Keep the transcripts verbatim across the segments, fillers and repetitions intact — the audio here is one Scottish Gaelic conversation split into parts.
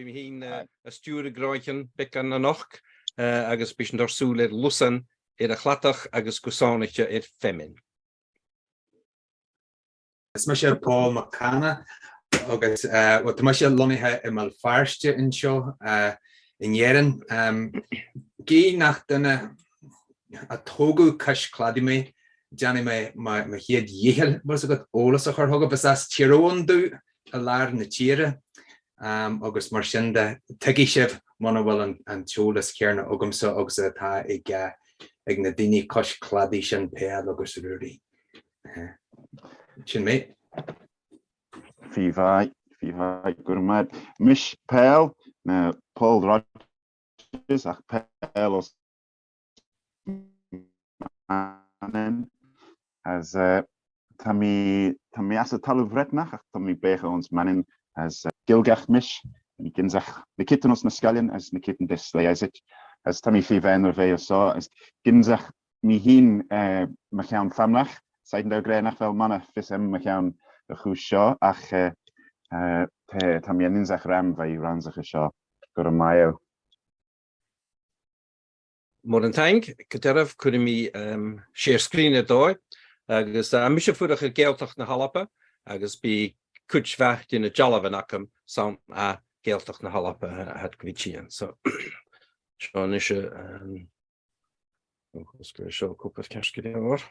mi fhìn, eh, a' stiùireadh gnothaichean beagan a-nochd, eh, agus bidh sinn a' toirt sùil air lusan air a' chladach agus gu sònraichte air feamainn. Is mise Paul MacCana agus, eh, well, tá mise lonnaithe i mBéal Feirste an seo, eh, in Éirinn. Em, gidh nach duine a tógadh cois cladaigh mé, déanadh mé mo, mo chéad dhícheall, bhfuil fhios agad, eòlas a chur chugainn, bha às Tír Eoghain domh, i lár na tíre. Em, agus mar sin de, tuigidh sibh muna bhfuil an, an t-eòlas céanna agamsa agus atá ag, eh, ag na daoine cois cladaigh sin, Peadar agus Ruairidh. Eh, sin mé. Fìor mhath, fìor mhath, gu math. Mise Peadar, no Paul Rogers, ach Peadar Ó Manann. Agus, eh, tá mi, tá mi às an talamh Bhreatannach, ach tá mi a' beucadh anns Manann, agus, eh, Gaeilgeach mise, ag ionnsachadh na ceudan anns na sgoiltean, agus na ceudan de Shlèasic. Agus tá mi fìor mhath air a bhith an seo, agus ag ionnsachadh mi fhìn, eh, mo cheann famlach, 's e an dòigh gur e nach bheil mòran fios agam mo cheann a' chùis seo, ach, eh, eh, tá, tá mi an ionnsachadh a' rannsachadh seo gu math. Mòran taing, gu dearbh, cuiridh mi, em, share screen air dòigh, agus, eh, tha mise a' fuireach air Gaeltacht na h-Alba, agus bidh cuid mhath de na dealbhan agam san ath Ghaeltacht na h-Alba, eh, a tha gu bhith tighinn. So, seo a-nis, eh, em, Ó, is gur seo cupla ceart gu leòr.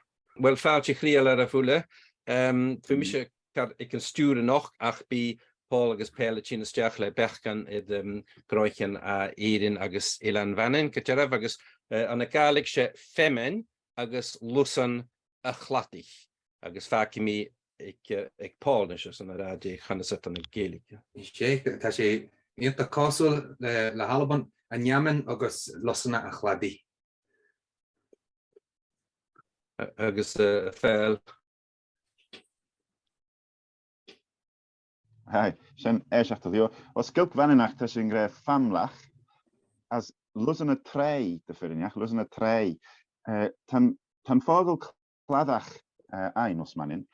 Uill, fàilte chridheil air a h-uile. Em, bidh mise car aig an stiùir a-nochd, ach bidh Pòl agus Peadar a' tighinn a-steach le beachdan air, em, gnothaichean à Èirinn agus Eilean Mhanainn gu dearbh, agus, eh, ann an Gàidhlig 's e feamainn agus lusan a' chladaich. Agus fàgaidh mi aig, eh, aig Pòl a-nis airson a ràdh dè chanas iad ann an Gàidhlig. Is e, tá sé iontach cosúil le, le hAlban, an fheamainn agus lusanna a' chladaich. A-, agus, eh, a Phèil. Hi, sin èisteachd leibh. Os cionn Mhanainn, ach tá sinn ag ràdh famlach, agus lusan a' tràigh, do phirinneach, lusan a' tràigh. Eh, tan, tan fòghail cladach, eh, ann os Manainn,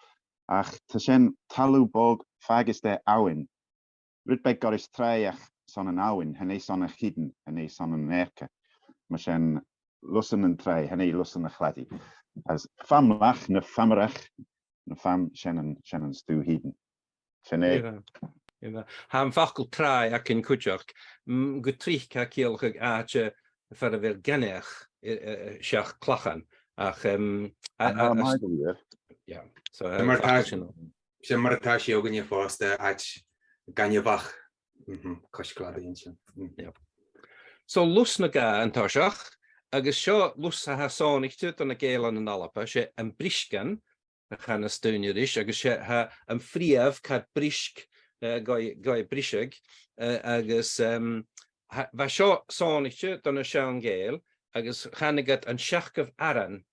ach tá sin talamh bog feasgar de abhainn. Rud beag goirid tràigh ach 's ann an abhainn, chan e 's ann a' chidin, chan e 's ann an adharca. Mar sin, lusan an tràigh, chan e lusan a' chladaich. Agus famlach, no famaireach, no fam, sin an, sin an stuth chidin. Sin e. Gu dearbh, gu dearbh. Tha am facal tràigh againn cuideachd, mm, gu tric a' ciallachadh àite far a bheil gainmheach, eh, eh, seach clachan. Ach, em, a, a, a, yeah. So, eh, mar tá, sin mar atá sí againne fosta, àite gainmheach. Mhm, cois cladaigh an sin. Mm. Yeah. So, lus no dhà an toiseach, agus seo lus a tha sònraichte do na Gàidheil ann an Alba, 's e am briosgan a chanas daoine ris, agus 's e, tha am freumh car briosg, eh, gu, gu briseadh, eh, agus, em, tha, bha seo sònraichte do na seann Ghàidheil, agus chanadh iad an seachdamh aran,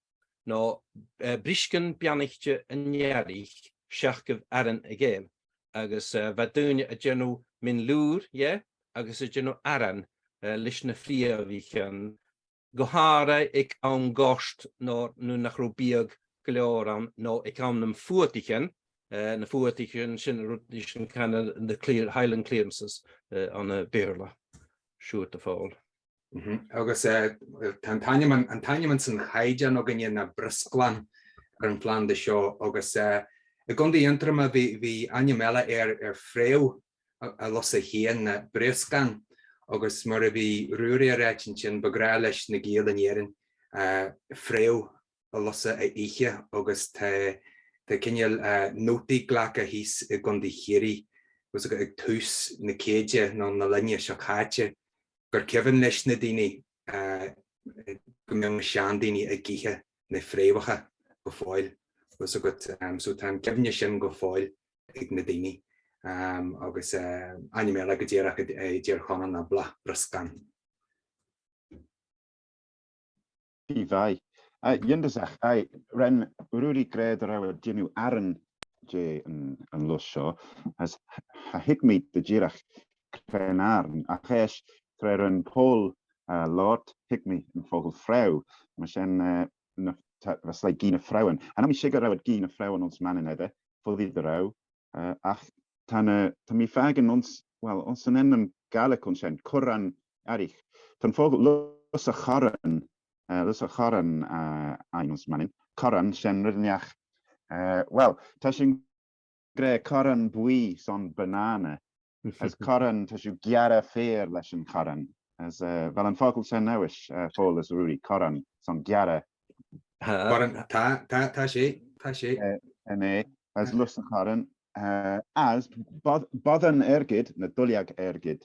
no, eh, briosgan beannaichte an earraich, seachdamh aran a' Ghàidheil. Agus, eh, bha daoine a' dèanamh min-fhlùir dheth, agus a' dèanamh aran, eh, leis na freumhaichean, gu h-àraidh aig àm goirt no, no nach robh biadh gu leòr ann, no aig àm nam fuadaichean, eh, na fuadaichean sin, rud, sin kind of the clear, Highland clearances, eh, ann am Beurla. Siuthad, a Phòil. Mhm. Agus, eh, tá an t-ainm, an t-ainm anns an caighdeán againne na Briosglan air an phlanda seo, agus, eh, i gContae Aontroma bhí, bhí ainm eile air, air freumh a, a lusadh fhèin, na Briosgan, agus mar a bhí Ruairidh ag ràdh an sin, b' e gràdh leis na Gàidheil in Éirinn, eh, freumh a lusadh a ithe, agus tá, tá cineál, eh, nótaí glactha thíos i gContae Chiarraí, agus ag, ag tús na céide nó na linne seo caite, gur cuimhin leis na daoine, eh, go mbeadh seandaoine ag ithe na freumhacha go fóill, agus agat, em, so tá an cuimhne sin go fóill ag na daoine, em, agus, eh, ainm eile gu díreach, eh, Dìreach Chonán ná Bla-, Briosgan. Bha. Aye, ionnsachadh, aye, rinn Ruairidh gnìomh gu robh e a' dèanamh aran de an, an lus seo, agus th-, thuig mi dìreach cò an aran, ach is, tro rinn Pòl, eh, Lord, thuig mi am focal freumh, mar sin, eh, na, tha, bha e like gin a' phreumhan. Chan eil mi a' smaoineachadh gu robh gin a' phreumhan anns Manainn idir, fada gu robh, eh, ach tá na, tá mi a' faighinn anns, well, anns an ainm Gàidhlig an sin, curran-earraich. Tha am focal lus a' chorrain, eh, lus a' chorrain, eh, anns a' mhanainn. Curran, sin rudeigin, eh, well, tha sinn ag ràdh curran buidhe son banana. Is curran, tha sibh a' gearradh feur leis a' churran. Is, eh, a bheil am focal sin agaibh, eh, Pòl is Ruairidh, curran son gearradh? Tha. Curran, tha, tha, tha e, tha e. Eh, an e, is lus a' chorrain, eh, is bod-, boireannaich airgid, na duilleag airgid.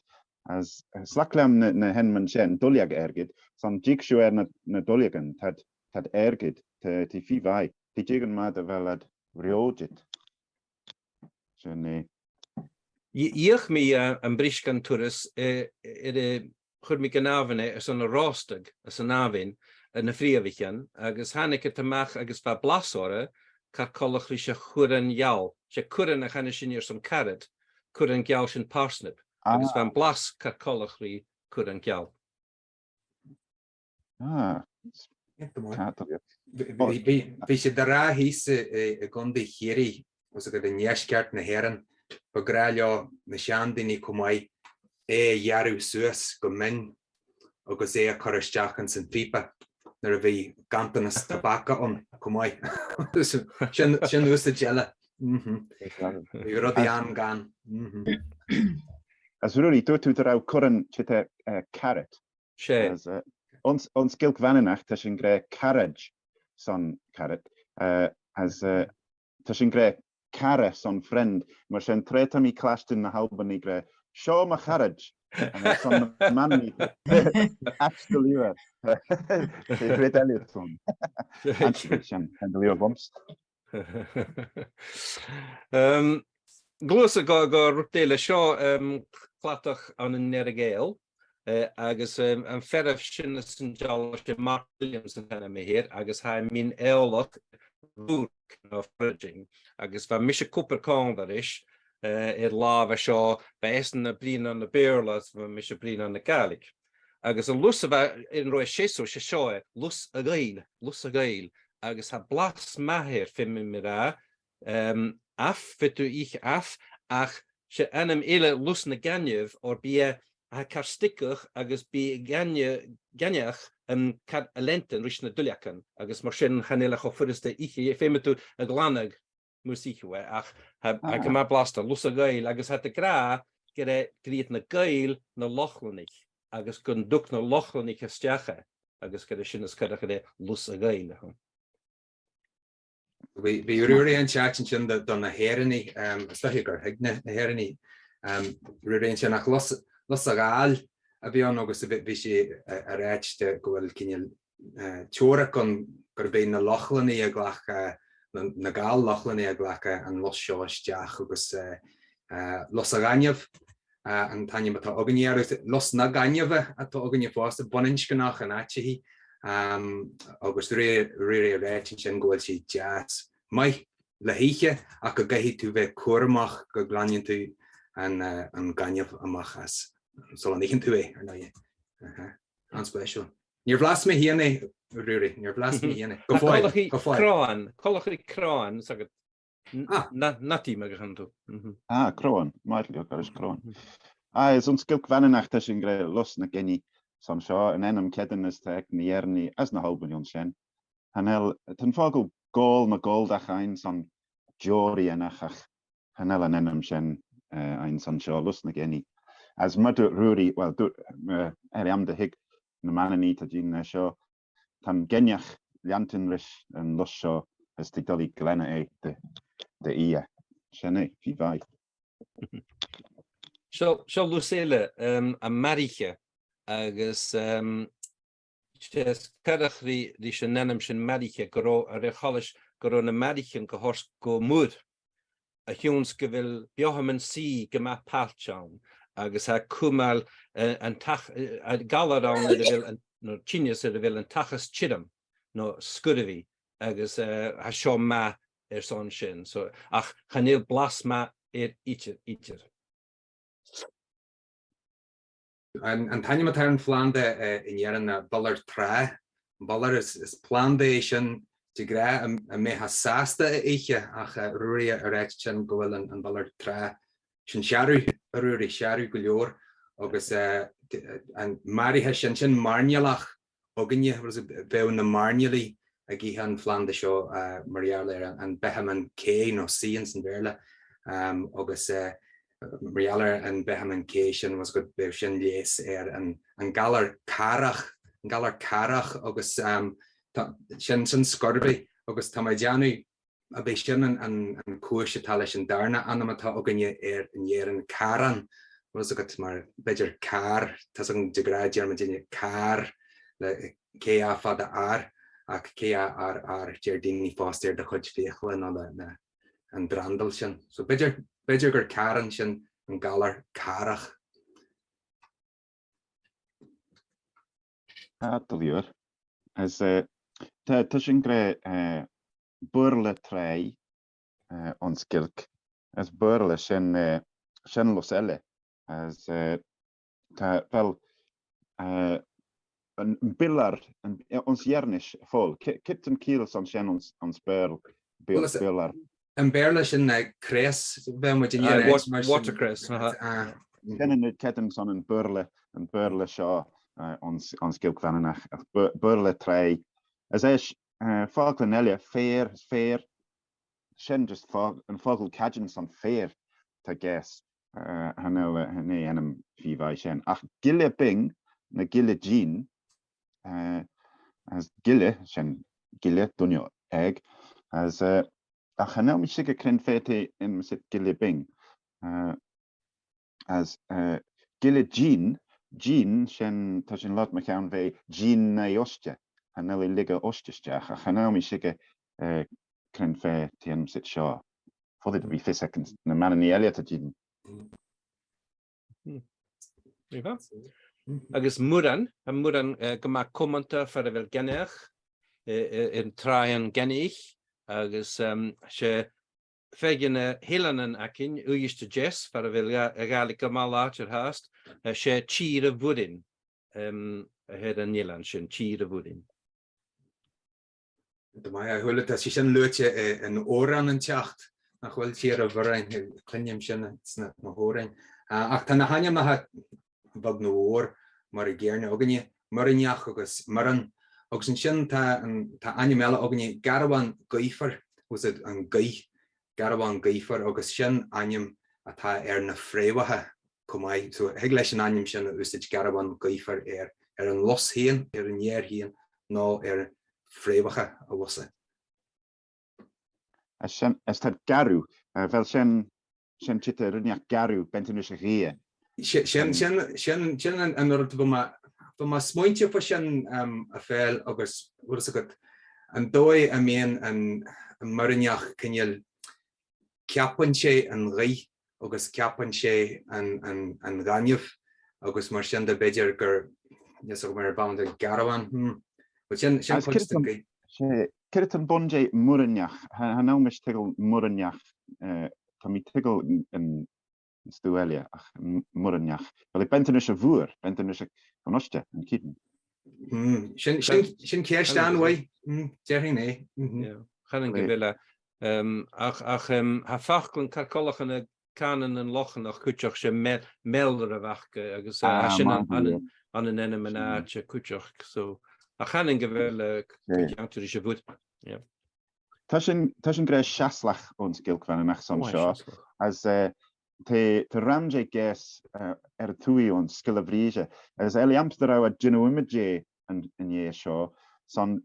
Is, eh, 's math leam na, na h-ainmean sin, duilleag airgid, son thig sibh air na, na duilleagan, tha iad, tha iad airgid, tha, tha iad fìor mhath, tha iad dìreach mar a bheil iad reòthte. Sin e. Dh'fh-, dh'fheuch mi, eh, am briseadh an turas, eh, air, eh, chuir mi gu nàmhainn e airson a ròstadh anns an àmhainn, eh, na freumhaichean, agus thàinig iad a-mach agus bha blas orra, car coltach ris a' churran gheal. 'S e curran a chanas sinn airson carrot, curran geal sin parsnip. Agus bha am blas car coltach ri curran geal. Ah, Ceart go maith. Bha, bha, bha, bha sibh ag ràdh shìos, eh, eh, i gContae Chiarraí, agus gu bhith an dèidh ceart na h-Èireann, bha gràdh leotha na seann daoine cho math e a ghearradh suas gu min, agus e a chur a-steach anns an phìoba, nuair a bha ganntanas tobaca ann, cho math. Sin, sin uair a thàinig. Mhm. Bha rudeigin ann gan. Mhm. Is Ruairidh, thuirt thu gu robh curran, tha e, eh, carrot. 'S e. Is, eh, anns, anns Gàidhlig Mhanainneach, tha sinn ag ràdh carriage son carrot. Eh, is, eh, tha sinn ag ràdh cara son friend. Mar sin, tro tha mi a' cleachdadh na h-Albannaich ag ràdh, "Seo mo charrage." Agus son na Manainniche, "Aiste leibh." Tha e ag ràdh eile son. Aiste leibh sin, aiste leibh bumps. Em, gluaiseadh gu, gu rud eile seo, em, cladach ann an Earra-Ghàidheal, eh, agus, em, am fear a tha sin anns an dealbh, 's e Mark Williams an t-ainm a th' air, agus tha e mun eòlach rùraichean no foraging, agus bha mise ag obair còmhla ris, eh, air làmh an seo, bha esan a' bruidhinn na Beurla, bha mise a' bruidhinn na Gàidhlig. Agus an lus a bha air an robh e a' seasamh, 's e seo e, lus a' ghaoil, lus a' ghaoil. Agus tha blas math air, feumaidh mi ràdh, em, aif, faodaidh tu ithe aif, ach 's e ainm eile lus na gainmh, oir bidh e, tha e car stiogadh agus bidh gainmh, gainmheach, em, car a' leantainn ris na duilleagan, agus mar sin chan eil e cho furasta ithe, feumaidh tu a ghlanadh mus ith thu e, ach tha, tha e gu math blasta, lus a' ghaoil, agus tha iad ag ràdh gur e, gur iad na Gàidheil na Lochlannaich, agus gun tug na Lochlannaich a-steach e, agus gur e sin as coireach gur e lus a' ghaoil. Bha, bha Ruairidh an t-seachdain sin do, do na h-Èireannaich, em, is dòcha gur thuig na, na h-Èireannaich, em, Ruairidh an sin, ach lus, lus a' Ghàidheil a bh' ann agus bha, bha sibh, eh, ag ràdh gu bheil cineal, eh, teòiric ann gum biodh na Lochlannaich a' glacadh, na, na Gàidheil Lochlannaich a' glacadh an lus seo a-steach agus, eh, eh, lus a' ghainmh, eh, an t-ainm a tha againne air, lus na gainmhe a tha againne fosta, bun-inscneach an àiteigin, em, agus Ruairidh, Ruairidh a' ràdh an sin gu bheil sibh deas math le hithe, ach gun caithfidh tu bhith cùramach gun glanadh tu an, eh, an gainmh a-mach às. So an itheann tu e, ar n-aon. Aha. An-speiseal. Níor bhlas mi fhìn e, Ruairidh, níor bhlas mi fhìn e. Gu fòill, gu fòill. Crann, coltach ri crann, 's aithne dhut. N-, ah, na, na tì me gu chan tu. Mhm. Ah, crann, math leibh, crann. Mhm. Ah, is ann anns Gàidhlig Mhanainneach tha sinn ag ràdh lus na gainmhe son seo, an t-ainm ceudna as t-aithne aig na h-Èireannaich is na h-Albannaich an sin. Chan eil, tha am focal gàil no gàildheach ann son deòraidhean, ach chan eil an t-ainm sin, eh, ann son seo, lus na gainmhe. Is mar a thuirt Ruairidh, well, dù-, eh, air am do thuig na Manainniche, tha daoine an seo, tha an gainmheach a' leantainn ris an lus seo, is tha iad a' dol a ghlanadh e de, de dh'ithe. Sin e, fìor mhath. Seo, seo lus eile, em, am maraiche, agus, em, 's e as coireach ri, ris an ainm sin maraiche, gun robh, a rèir choltais, gun robh na maraichean gu h-àrd gu muir, a chionn 's gu bheil beothamain-suidhe gu math pailt ann, agus tha e a' cumail, eh, an t-ach-, eh, a' galar ann air a bheil an, no tinneas air a bheil an t-achas tioram, no sguirmhidh, agus, eh, tha seo math airson sin. So, ach chan eil blas math air idir, idir. An, an t-ainm a th' air an phlanda, eh, an fhearann, eh, bollard tràth. Bollard is, is planda e sin de ghnáth a, a bhitheas sàsta a ithe, ach, eh, Ruairidh a rèiteach sin gu bheil an, an bollard tràth sin searbh, a Ruairidh, searbh gu leòr. Agus, eh, d-, eh, am màireach sin, sin màirnealach againne, agus bidh na màirnealaich ag ithe an phlanda seo, eh, mar gheall air an, am beatha mun caoidh, no sea anns a' Bheurla. Em, agus, eh, mar gheall air am beatha mun caoidh sin, agus gu bheil sin leis air an, an galar càrach, an galar càrach agus, em, tha, sin, sin sguirbeach, agus tha mi a' dèanamh a bheil sin an, an, an cùis a tha leis an dàrna ainm a tha againne air an fhearann, càran. Bhfuil fhios agad, mar b' fheudar càr, tha fhios agam, de ghnáth, deir na daoine càr, le K A fada R, ach C A R R, deir daoine fosta air do chuid fiaclan no le, le an brandail sin. So b' fheudar, b' fheudar gur càran sin an galar càrach. Tha, gu dearbh. Is, eh, tha, tha sinn ag ràdh, eh, Beurla tràigh, eh, anns Gàidhlig. Is Beurla sin, eh, sin lus eile. Is, eh, tha, well, eh, am bialar, an, eh, anns Inbhir Nis, fòil. Cò, cò an ciall airson sin anns, anns Beurla, bial-, Well, is, bialar? Am Beurla sin, eh, cress, bheil muid an Eh, Inbhir Nis, wat-, mar sin. Watercress, aha. Ah, mhm. Sin an ceann airson am Beurla, am Beurla seo, eh, anns, anns Gàidhlig Mhanainneach, ach Be-, Beurla tràigh. Is e, eh, fàgail eile, feur, is feur, sin just fo-, am facal càite airson feur, tha guess, eh, chan eil, eh, chan e ainm fìor mhath sin. Ach gille binn, no gille dinn, eh, is gille, sin gille, duine òg, is, eh, ach chan eil mi sure cruinn fhèin dè an t-ainm a th' air gille binn. Eh, is, eh, gille dinn, dinn, sin, tha sin a' lorg mu cheann bhith dinn na oiste. Chan eil e a' leigeil oiste a-steach, ach chan eil mi sure, eh, cruinn fhèin dè an t-ainm a th' air seo. Faodaidh tu bhith fios aig na manainneach eile a tha dinn. Hmm. Glè mhath. Agus muran, tha muran, eh, gu math cumanta far a bheil gainmheach, eh, eh, air tràighean gainmhich, agus, em, 's e fear de na h-eileanan againn, Uibhist a Deas, far a bheil Gà-, a' Ghàidhlig gu math làidir fhathast, eh, 's e Tìr a' Mhuirinn, em, a th' air an eilean sin, Tìr a' Mhuirinn. Tha mi a' smaoineachadh gu bheil sin luaite, eh, ann an òran an t-seachd, nach bheil, Tìr a' Mhuirinn, eh, cluinneam sin sna, sna h-òrain. Ah, ach tha na h-ainmean a tha beag no mhòr, mar a dh'fhaodte, againne, Muirneach agus Muran. Agus an sin tha an, tha ainm eile againne, Garbhán Gaofar, agus an, an gaoth, Garbhán Gaofar, agus sin ainm a tha air na freumhacha co-dhiù. So, thig leis an ainm sin a usage, Garbhán Gaofar, air, air an lus fhèin, air an fhear fhèin, no air freumhacha a' lusa. Is sin, is tha Garbh, eh, bheil sin, sin tiotal Ruithneach Garbh, Bentinus a' Ghaoithe. Si-, sin, sin, sin, sin an, an rud a bha mi, bha mi a' smaointinn mu dheidhinn, um, a' faighinn agus, bhfuil fhios agad, an dòigh a bhithinn an, an Muirneach, cineal, ceapann e an ghaoith agus ceapann e an, an, an ghainmheach, agus mar sin, 's dòcha gur, yes, mar a bha mi ag ràdh, Garbhán, hmm. But sin, sin Agus cuid den ghaoith. 'S e, ciamar a tha am bun-dè Muirneach? Tha, tha mi a' tuigsinn Muirneach, eh, tha mi a' tuigsinn an, an stuth eile, ach M-, Muirneach. Bheil e Bentinus a' Mhuir, Bentinus a' Chnoc Oiste, an ceann? Hmm, sin, sin, sin ceist an-uaigh. Hmm, deir sin e. Mhm. Yeah. Chan eil gu bheil e, um, ach, ach, um, tha faclan car coltach ann an cànan nan Lochlannach cuideachd, 's e Mel-, Melra a bh' aca, agus, uh, tha sin ann, ann an, ann an ainm an àite cuideachd. So, ach chan eil gu bheil, uh, cuid ann a tha ris a' Mhuir. Yeah. Tha sinn, tha sinn ag ràdh seaslach anns a' Ghàidhlig Mhanainneach san seo. Ò, seaslach. Is, eh, tha, tha rann de gheas, eh, air an taobh ann an Sgil a' Bhrìghde. Is e leamsa a ràdh a' dèanamh iomadh dè an, an dèidh seo, son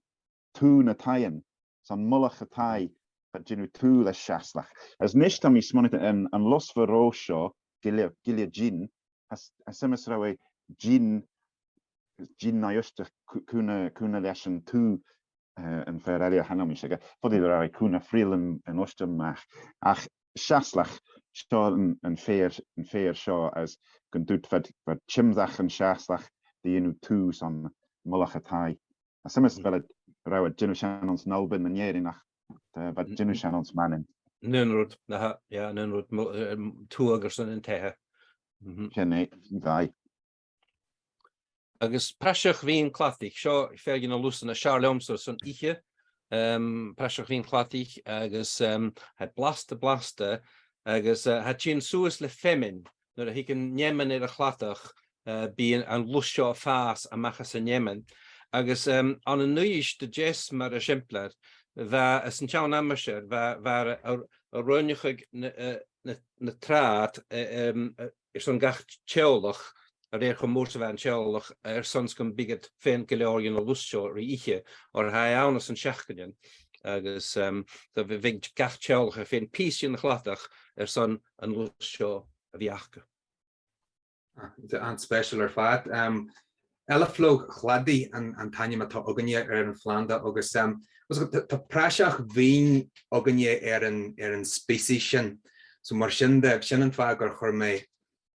taobh nan taighean, son mullach an taighe, a' dèanamh taobh leis seaslach. Is a-nis tha mi a' smaoineachadh an, an lus bho ro seo, gille, gille dinn, is, is mise a' ràdh dinn, dinn na oiste, cù-, cùm, cùm leis an taobh, eh, an fhear eile, chan eil mi sure. Faodaidh tu ràdh cùm a' frithealadh an, an oiste a-mach. Ach seaslach, seo an, an fhear, an fhear seo, is gun tug fad, fad timcheall an seaslach, dèanamh taobh son mullach an taighe. Is mise a' faicinn gu bheil iad a' dèanamh sin anns an Alba, nan Èireann, ach, eh, bha iad a' dèanamh sin anns Manainn. An aon rud, aha, yeah, an aon rud, mo-, eh, tuath airson an taighe. Mhm. Sin e, sin e. Agus praiseach bhinn cladaich, seo fear de na lusan as fheàrr leamsa airson ithe, em, praiseach bhinn cladaich, agus, em, tha e blasta, blasta, agus, eh, tha e a' tighinn suas le feamainn, nuair a thig an fheamainn air a' chladach, eh, bidh an, an lus seo a' fàs a-mach às an fheamainn. Agus, em, ann an Uibhist a Deas, mar eisimpleir, bha, anns an t-seann aimsir, bha, bha a, a, a' roinneachadh na, eh, na, na tràghad, eh, em, eh, airson gach teaghlach, a rèir cho mòr 's a bha an teaghlach, airson 's gum biodh iad fhèin gu leòr dhen an lus seo ri ithe, oir tha e ann anns an t-seachdain, agus, em, so bhiodh, bhiodh gach teaghlach a' faighinn pìos dhen chladach airson an lus seo a bhith aca. Ah, tha e an-special air fad. Em, Eiliflòg Chladaich an, an t-ainm a th' againne air an phlanda agus, em, agus tha, tha praiseach bhinn againne air an, air an species sin. So mar sin de, sin am fàth gur chuir mi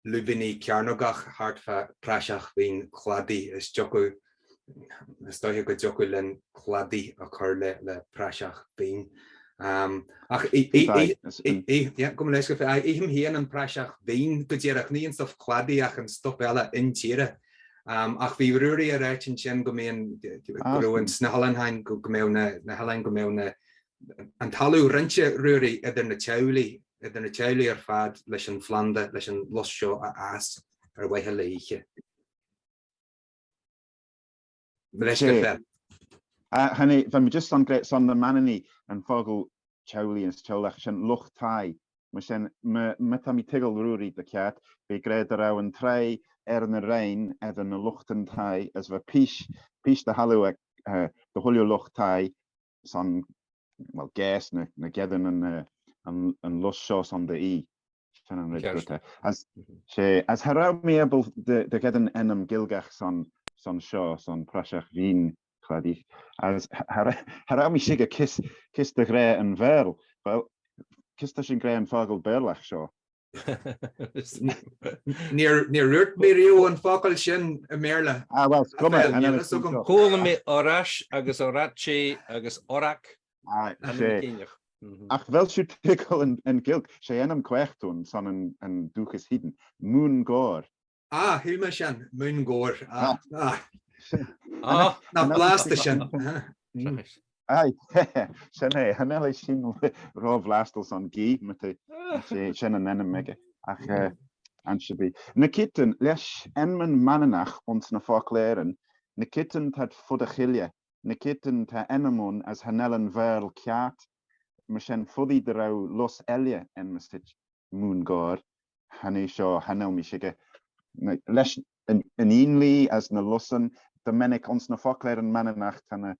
luibhean cearnagach thart far praiseach bhinn chladaich, is dòcha, is dòcha gun dòcha leam cladaich a chur le, le praiseach bhinn. Um, ach i, i, i, i, i, yeah, gum leisgeul, i, i, ithim fhìn am praiseach bhinn gu dìreach, nì an stuff cladaich ach an stuff eile inntìre. Um, ach bha Ruairidh air ais an sin gum biodh, ah, gu robh an, sna h-oileanaich, gu, gum biodh na, na h-oileanaich, gum biodh na, an talamh roinnte, Ruairidh, eadar na teaghlaich, eadar na teaghlaich air fad leis an phlanda, leis an lus seo a fhàs air mhaithe le ithe. Leis gu fèill. Ah, tha mi, bha mi just son gle-, son na mananaich, am facal teaghlaich is teaghlach, sin luchd-tàigh. Mar sin, ma, ma tha mi a' tuigsinn Ruairidh ceart, bha e ag ràdh gun robh an tràigh air na roinn, eadar na luchdan-tàigh, is bha pìos, pìos de thalamh aig, eh, de h-uile luchd-tàigh, son, well, ghabhas na, na gearan an, eh, an, an lus seo son d' e. Sin an rud. Ceart. Gute. Agus, mhm, 's e, agus cha robh mi able de, de ghearan ainm Ghaeilgeach son, son seo, son praiseach bhinn chladaich. Agus cha, cha robh, cha robh mi a' smaoineachadh ciod, ciod a ghràdh am Beurla. Well, ciod a tha sinn a' gràdh am facal Beurlach seo? Nì, nì, nì, rud mi riamh am facal sin am Beurla. Ah, well, 's coma, an, an, chuala mi orais agus oraite agus orac. Ah, 's e. Mhm. Ach a bheil sibh a' tuigsinn an, an Gàidhlig, 's e ainm cumhachdach son an, an dùthchas shìthean. Mùn Gòir. Ah, shaoil mi sin, Mùn Gòir. Ah, ah. Ah. Nach, nach blasta sin. Aha. Right. Aye, sin e, chan eil e sin ro bhlasta son G, ma-thà, ma-thà, sin an ainm aige. Ach, eh, an seo bidh. Na ceudan, leis ainmean manannach anns na foclairean, na ceudan tha iad fada chèile, na ceudan tha ainm ann agus chan eil am Beurla ceart, mar sin feumaidh gun robh lus eile ann, ma-thà, Mùn Gòir, chan e seo, chan eil mi a' smaoineachadh. Na, leis an, an fhìon-lì agus na lusan, Dominic, anns na foclairean manannach, tha na,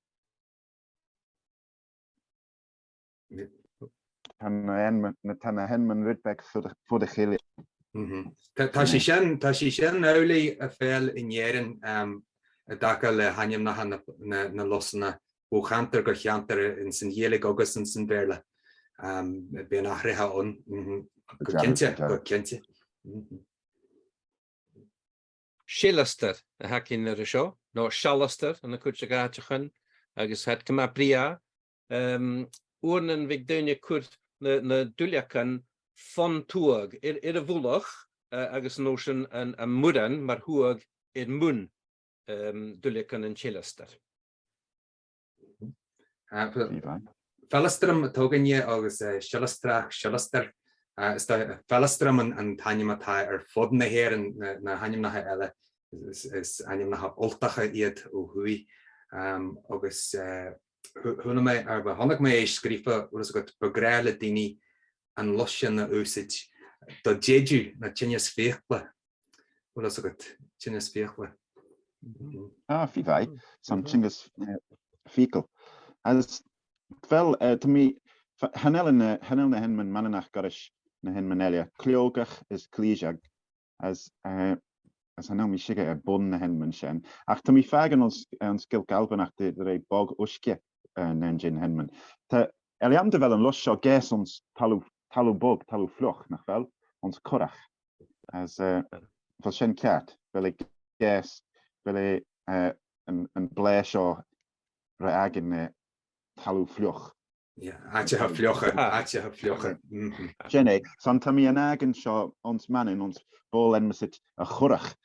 tha na ainm-, na, tha na h-ainmean rud beag fada, fada chèile. Mhm. Tha, tha sinn, tha sinn amhlaidh a' faighinn an fhearann, um, a' dèanamh le h-ainmneacha na, na, na lusanna, bho cheantar gu ceantar, anns a' Ghàidhlig agus anns a' Bheurla. Um, bidh an ath-rèir ann. Mhm. Gu cinnteach, gu cinnteach. Mhm. Seileastair a th' againn air seo, no Sealastair ann an cuid de dh'àiteachan, agus tha iad gu math brèagha. Em, uaireannan bhiodh daoine a' cur na, na duilleagan fon tuagh, air, air a' mhullach, eh, agus an uair sin an, am muran mar thuagh air muin, em, duilleagan an t-seileastair. Ah, fe-, Fìor mhath. Fealastram a th' againne agus, eh, Seileastrach, Seileastair. Ah, is dòcha, Fealastram an, an t-ainm a tha air feadh na h-Èireann, na, na h-ainmneacha eile, is, is, is ainmneacha Ultacha iad o thuaidh. Am, agus, eh, chu-, chuala mi, air, chonnaich mi e sgrìobhte, uill, 's dòcha, bu ghràdh le daoine an lus sin a usage do dh'fhaodadh na tinneas fiacla. Uill, 's dòcha, tinneas fiacla. Mhm. Ah, fìor mhath. Son, mhm, tinneas, eh, fiacla. Agus, well, eh, tha mi, fa-, chan eil na, chan eil na h-ainmean manannach goirid na h-ainmean eile. Cliògach is clìoseag. Agus, eh, agus chan eil mi a' smaoineachadh air bun na h-ainmean sin. Ach tha mi a' faighinn anns, anns Gàidhlig Albannach de, de rè bog-uisge, eh, na h-ainmean. Tha, a bheil fhios agad a bheil an lus seo, ghabhas anns talamh, talamh bog, talamh fliuch, nach eil? Anns curach. Agus, eh, a bheil sin ceart? A bheil e ghabhas, a bheil e, eh, an, am blàth seo ri fhaighinn, eh, talamh fliuch? Yeah, àiteachan fliucha, ah, àiteachan fliucha. Mhm. Sin e, son tha mi a' faighinn seo anns Manainn, anns ball-ainmean a' Churach,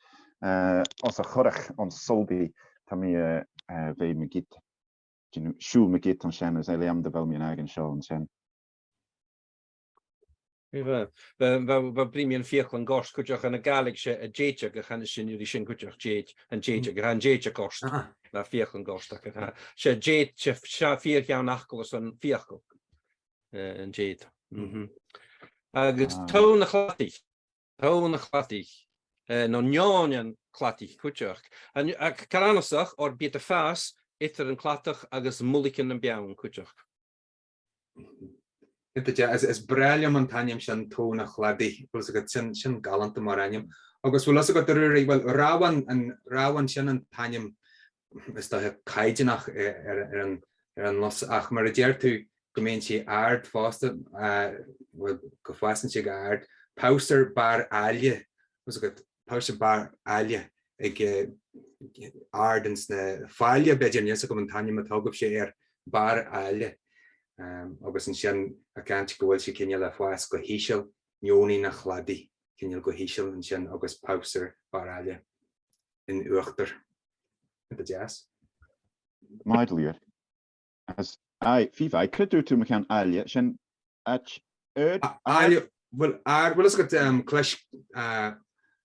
eh, anns a' Churach anns Sulby, tha mi, eh, eh, bha mi gad, you know, siubhal mi gad an sin, is e leam a bheil mi a' faighinn seo an sin. Bha, bha, bha, bha bruidhinn mu fhiaclan goirt cuideachd ann an Gàidhlig, 's e an dèideag a chanas sinn ri sin cuideachd, dèid, an dèideag, tha an dèideag goirt. Aha. Bha fiaclan goirt aca, tha. 'S e dèid, 's e, 's e fìor cheann fhacail airson fiacail. Eh, an dèid. Mhm. Agus Ah. tonn a' chladaich. Tonn a' chladaich. Eh, no neòinean cladaich cuideachd. An, ach car annasach, oir bidh iad a' fàs eadar an cladach agus mullaigean nam beann cuideachd. Is, is, is breá leam an t-ainm sin, Tonn a' Chladaich, bhuel, 's aithne dhut, sin, sin galanta mar ainm. Agus bhuel, 's aithne dhut, a Ruairidh, bhuel, Ràmhan, an Ràmhan, sin an t-ainm is dòcha caighdeánach air, air, air an, air an lus, ach mar a deir thu, gum bi sinn àrd fosta, eh, bhuel, gum faigh sinn àrd, Pabhsair Bàrr Àille, bhuel, 's aithne dhut, Pabhsair Bàrr Àille aig, eh, àrd anns na Fàillich, b'fhéidir, chan eil fhios agam an t-ainm a th' agaibhse air, Bàrr Àille. Em, agus an sin, a' cantainn gu bheil sibh cineal a' fàs gu h-ìosal, Neòinean a' Chladaich, cineal gu h-ìosal an sin, agus Pabhsair Bàrr Àille an uachdair. An deas. Math dha-rìribh. Is, aye, feumaidh, creididh tu mu cheann àille, sin àite ard, A-, àille, bhuel, àrd, bhuel, 's aithne dhut, em, clis, eh,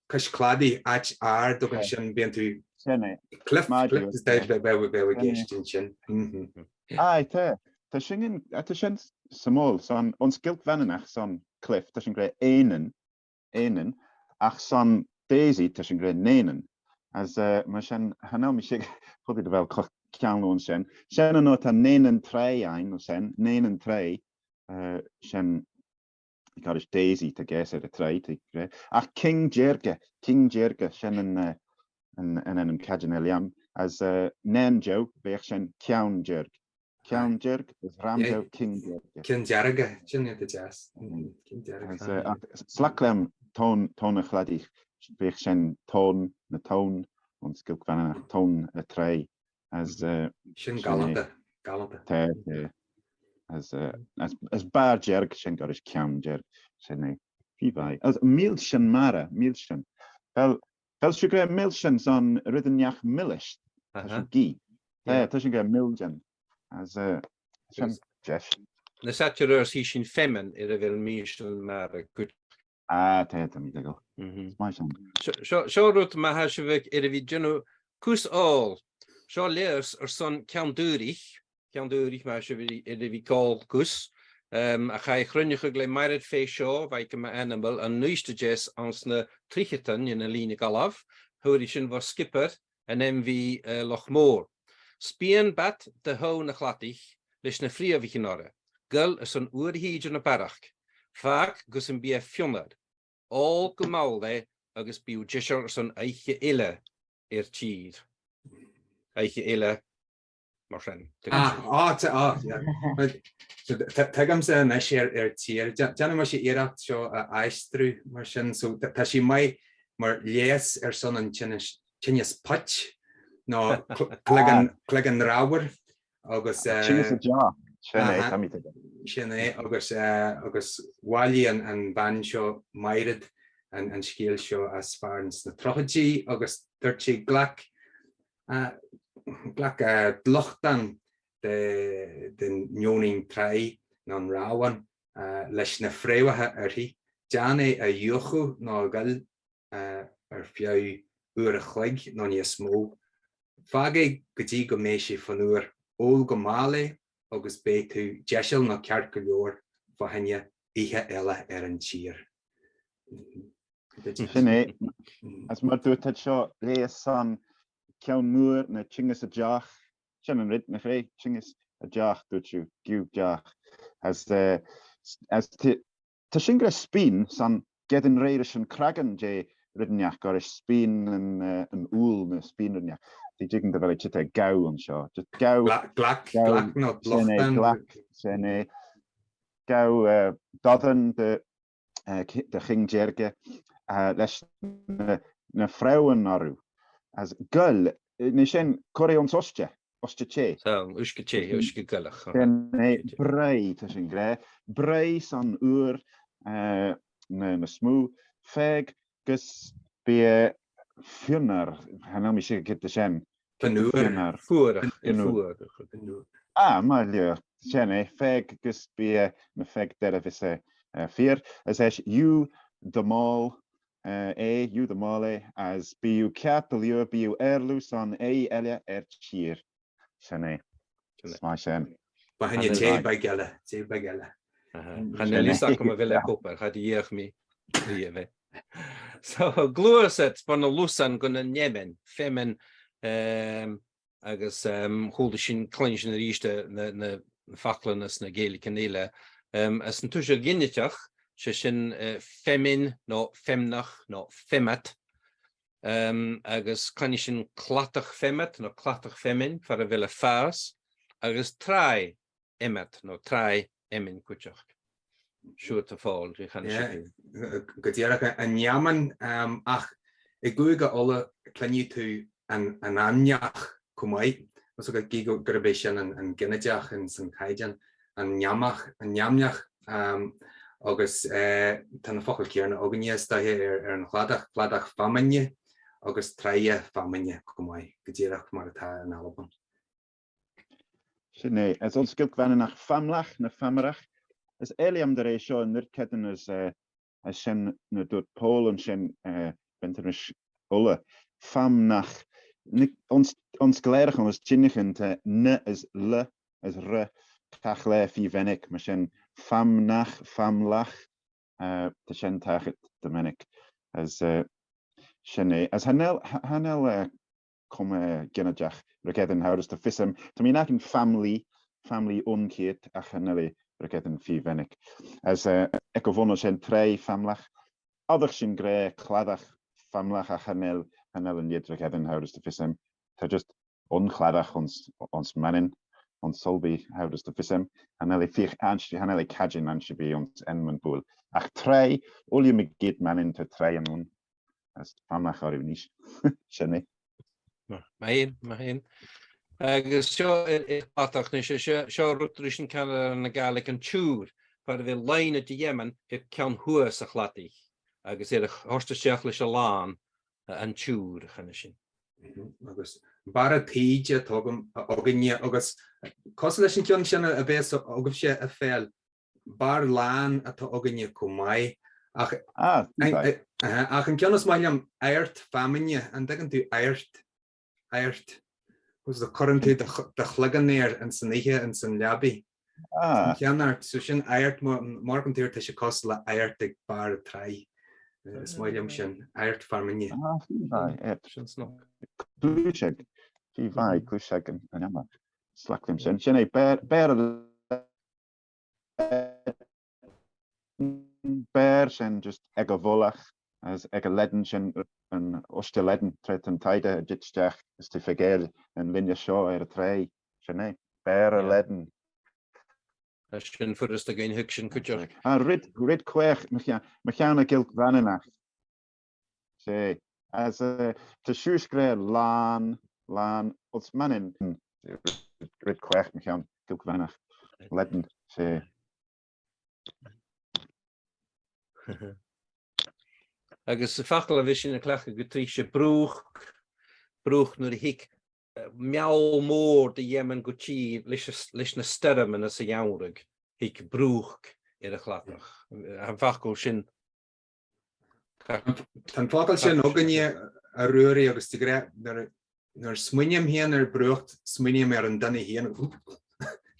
clis cladaich, àite àrd, agus Aye. sin, bidh tu Sin e. cliff, Math cliff dha-rìribh, is dòcha, aye. bidh, bidh, bidh, bidh Sin e. gist an sin. Mhm. Aye, tha, tha sin, tha sin suimiúil, son, on sgilg mheadhanach, son cliff, tha sinn ag ràdh èinean, èinean, ach son daisy, tha sinn ag ràdh nèinean. Is, eh, mar sin, chan eil mi a' smaoineachadh gu bheil cò-, ceangal an sin. Sin an, tha nèinean-tràigh ann, no sin, nèinean-tràigh, eh, sin, goiris daisy, tha geas air a' tràigh, tha ag ràdh. Ach cinn-dearga, cinn-dearga, sin an, eh, an, an ainm caideanail leam. Is, eh, nan-deò, bhiodh sin ceann-dearg. Ceann-dearg, is ram-deò, Yeah. cinn-dearga. Cinn-dearga, sin iad a deas. Mm. Cinn-dearga. Is, eh, ach s-, 's leam tonn, tonn a' chladaich, bhiodh sin tonn, na tonn, on sgilg mheadhanach, tonn a' tràigh. Is, eh, Sin sin e. galanta, galanta. Tha, tha. Is, eh, is, is bàrr dearg, sin goiris ceann-dearg, sin e. Feumaidh. Is milsean-mara, milsean. Bheil, bheil sibh ag ràdh milsean son rudan neach-milis? Tha Aha. sibh ag ithe. Tha, Yeah. tha sibh ag ràdh milsean. Is, eh, sin Yes. deas. Nas fhaide air adhart, chì sinn feamainn air a bheil milsean-mara cuideachd. Ah, tha, tha mi a' dol. Mhm. Is math sin. Seo, seo, seo rud ma tha sibh air a bhith a' dèanamh cus òl. Seo leigheas airson ceann-daoraich, ceann-daoraich ma tha sibh air, air a bhith ag òl cus. Em, a chaidh a chruinneachadh le Mairead Fay Shaw, bha i gu math ainmeil, an Uibhist a Deas anns na tritheadan ann an Linn a' Ghallaibh, fhuair i sin bho Skipper, an M V, eh, Loch Mòr. Spìon bad de thonn a' chladaich leis na freumhaichean orra, goil airson uair a thìde na barrachd. Fàg gus am bi e fionnar. Òl gu mall e agus bidh thu deiseil airson oidhche eile air tìr. Oidhche eile, mar sin. Ah, ah, ta-, ah, yeah. Right. So, t-, t-, tuigimse a-nis air, air tìr. Dè-, dèanamaid iarracht seo a aistriú mar sin. So, t-, tha sinn mar, mar leigheas airson an tinneas, tinneas poit, no cl-, cloigeann, Ah. cloigeann reamhair, agus, eh, Tinneas a' deoch. Sin e, aha. tha mi a' tuigsinn. Sin e, agus, eh, agus bhailigh an, an bhean seo, Mairead, an, an sgeul seo as far anns na tròcaidhean, agus thuirt i, ghlac, eh, ghlac, eh, dlùthdan de, den neòinean-tràigh no an ràmhainn, eh, leis na freumhaichean uirthi, dèan e a dh'fhiuchadh no a ghoil, eh, air feadh uair a chloig no nì as motha. Fàg e gu dtí gum bi e fionnar, òl gu mall e, agus bidh tu deiseil no ceart gu leòr fo thine oidhche eile air an tìr. Sin e. Is mar a thuirt thu, seo leigheas son ceann mòr no tinneas a' deoch. Sin an rud, nach e? Tinneas a' deoch, thuirt thu, giù deoch. Is, eh, s-, is t-, tha sinn ag ràdh spin son ged a rèir sin cragan de rudan neach, goiris spin an, eh, an ubhal no spin rudan neach. Tha e dìreach a bhith a' tighinn gu gabh an seo. Just gabh, Gla-, glac, gabh, glac no sin e, dlùthdan. glac, sin e. Gabh, eh, dòrn de eh, ci-, de chinn-dearga, eh, leis na, na freumhan orra. Is goil, eh, nì sin, cuir e anns oidhche, oidhche teth. So, uisge teth, Sin, uisge goileach, aha. sin e, breith, tha sinn ag ràdh. Breith son uair, eh, na, nas motha, fàg gus am bi e fionnar, chan eil mi cinnteach dè tha sin. Fionnar. Fionnar. Fuarach, Fionnar. fuarach. Ah, math dha-rìribh, sin e, fàg gus am bi e, na fàg doirbh is e, eh, feur, is e, gheibh thu do mhàl, eh, e, gheibh thu do mhàl e, is bidh thu ceart gu leòr, bidh thu air leth son aghaidh eile air tìr. Sin e. Sin e. Is math sin. Bha, chan eil, tè beag eile, tè beag eile. Aha. Chan eil fhios agam a bheil e ag obair, cha do dh'fheuch mi riamh e. So, gluasad bho na lusan gu na neaman, feamainn, ehm, agus, ehm, chuala sinn, cluinnidh sinn a-rithist na, na faclan anns na Gàidhlichean eile. Ehm, anns an tuiseal ginideach, 's e sin, eh, feamainn no feamnach no feamad. Ehm, agus cluinnidh sinn cladach feamad no cladach feamainn, far a bheil e a' fàs, agus tràigh fheamad no tràigh fheamainn cuideachd. Siuthad, a Phòil, dè chanas sibh? Yeah, gu, gu dìreach an neaman, ehm, ach i gcùige uile cluinnidh tu an, an fheamnach cho math. Is dòcha gu, gurb e sin an, an ginideach anns an caighdean, an neamach, an neamnach, ehm, agus, eh, tha na focail cèin againne, is dòcha, air, air a' chladach, cladach feamainne agus tràigh feamainne cho math, gu dìreach mar a tha an Albann. Sin e, is ann sgil Mhanannach feamlach no feamrach. Is eil e am dà rè seo an uair ceudna is, eh, is sin na dùirt Pòl an sin, eh, bheanntan ris uile. Feamnach. Ni-, anns, anns Gàidhlig, anns Dùn Èideann, tha n is l is r, tha e fìor mhionaich, mar sin feamnach, feamlach, eh, tha sin tachairt do mhionaich. Is, eh, sin e. Is chan eil, chan eil, eh, coma, eh, ginideach air a' cheann a tha thu ag ràdh, tha fios agam. Tha mi a' faireachdainn family, family aon cheud, ach chan eil e air a' cheann fìor mhionaich. Is, eh, aig a' bhonn sin tràigh feamlach. Aodach sin grèidh, cladach feamlach, ach chan eil, chan eil an leithid air a' cheann a tha thu ag ràdh, tha fios agam. Tha just aon chladach anns, anns Manainn, anns Sulby, tha thu ag ràdh, tha fios agam. Chan eil e fìor, an-, chan eil e a' caitheamh an sin bidh anns ainmean buill. Ach tràigh, uile mu cheud Manainn tha tràigh ann. Is feamnach orra a-nis. Sin e. Math, math fhèin, math fhèin. Agus seo, eh, eh, cladach, nise, seo, seo rud ris an ceannaich na Gàidheil an tiùrr, far a bheil loidhne de dh'fheamainn air ceann shuas a' chladaich, agus air a thoirt a-steach leis an làn, eh, an tiùrr, a chanas sinn. Mhm. Agus barra tìde a th' agam, a th' againne, agus cosúil leis an ceann sin a, a bhios agaibhse, a Phòil, barr làn a th' againne cho math. Ach, ah, an, right. Eh, aha, ach an ceann as math leam, adhart feamainne, an dtuigeann tu adhart, adhart. Agus a' cur an taobh de ch-, de chloigeann air anns an oidhche, anns an leabaidh. Ah. An ceann adhart, so sin adhart, mar, mar gun tuirt, tha e cosúil le adhart aig barr tràigh. Eh, is math leam sin, adhart feamainne. Ah, sin math, adhart. Sin snog. Cluiseadh, sin math, cluiseadh an, an fheamainn. Is math leam sin. Sin e, beir, beir beir sin just aig a' mhullach, is aig an leadan sin, an ostail leadan, tro an taighde a' tighinn a-steach, is tu faighinn an linne seo air an tràigh, sin e, beir an leadan. Tha sin furasta dhuinn, thuig sinn cuideachd. Ah, rud, rud quaich, mo cheann, mo cheann a' Ghilg Mhanannach. 'S e, is, eh, tha sibh a' sgrìobhadh làn, làn, os Manainn, rud quaich, mo cheann, Gilg Mhanannach, leadan, 's e. Agus am facal a bhios sinn a' cleachdadh gu tric, 's e brùchd, brùchd nuair a thig, eh, meall mòr de dh'fheamainn gu tìr leis a s-, leis na stoirmean sa gheamhradh, thig brùchd air a' chladach. Am facal sin Tha, tha am facal sin againne, a Ruairidh, agus 's dòcha, nuair, nuair a smaoinim fhìn air brùchd, smaoinim air an duine fhèin.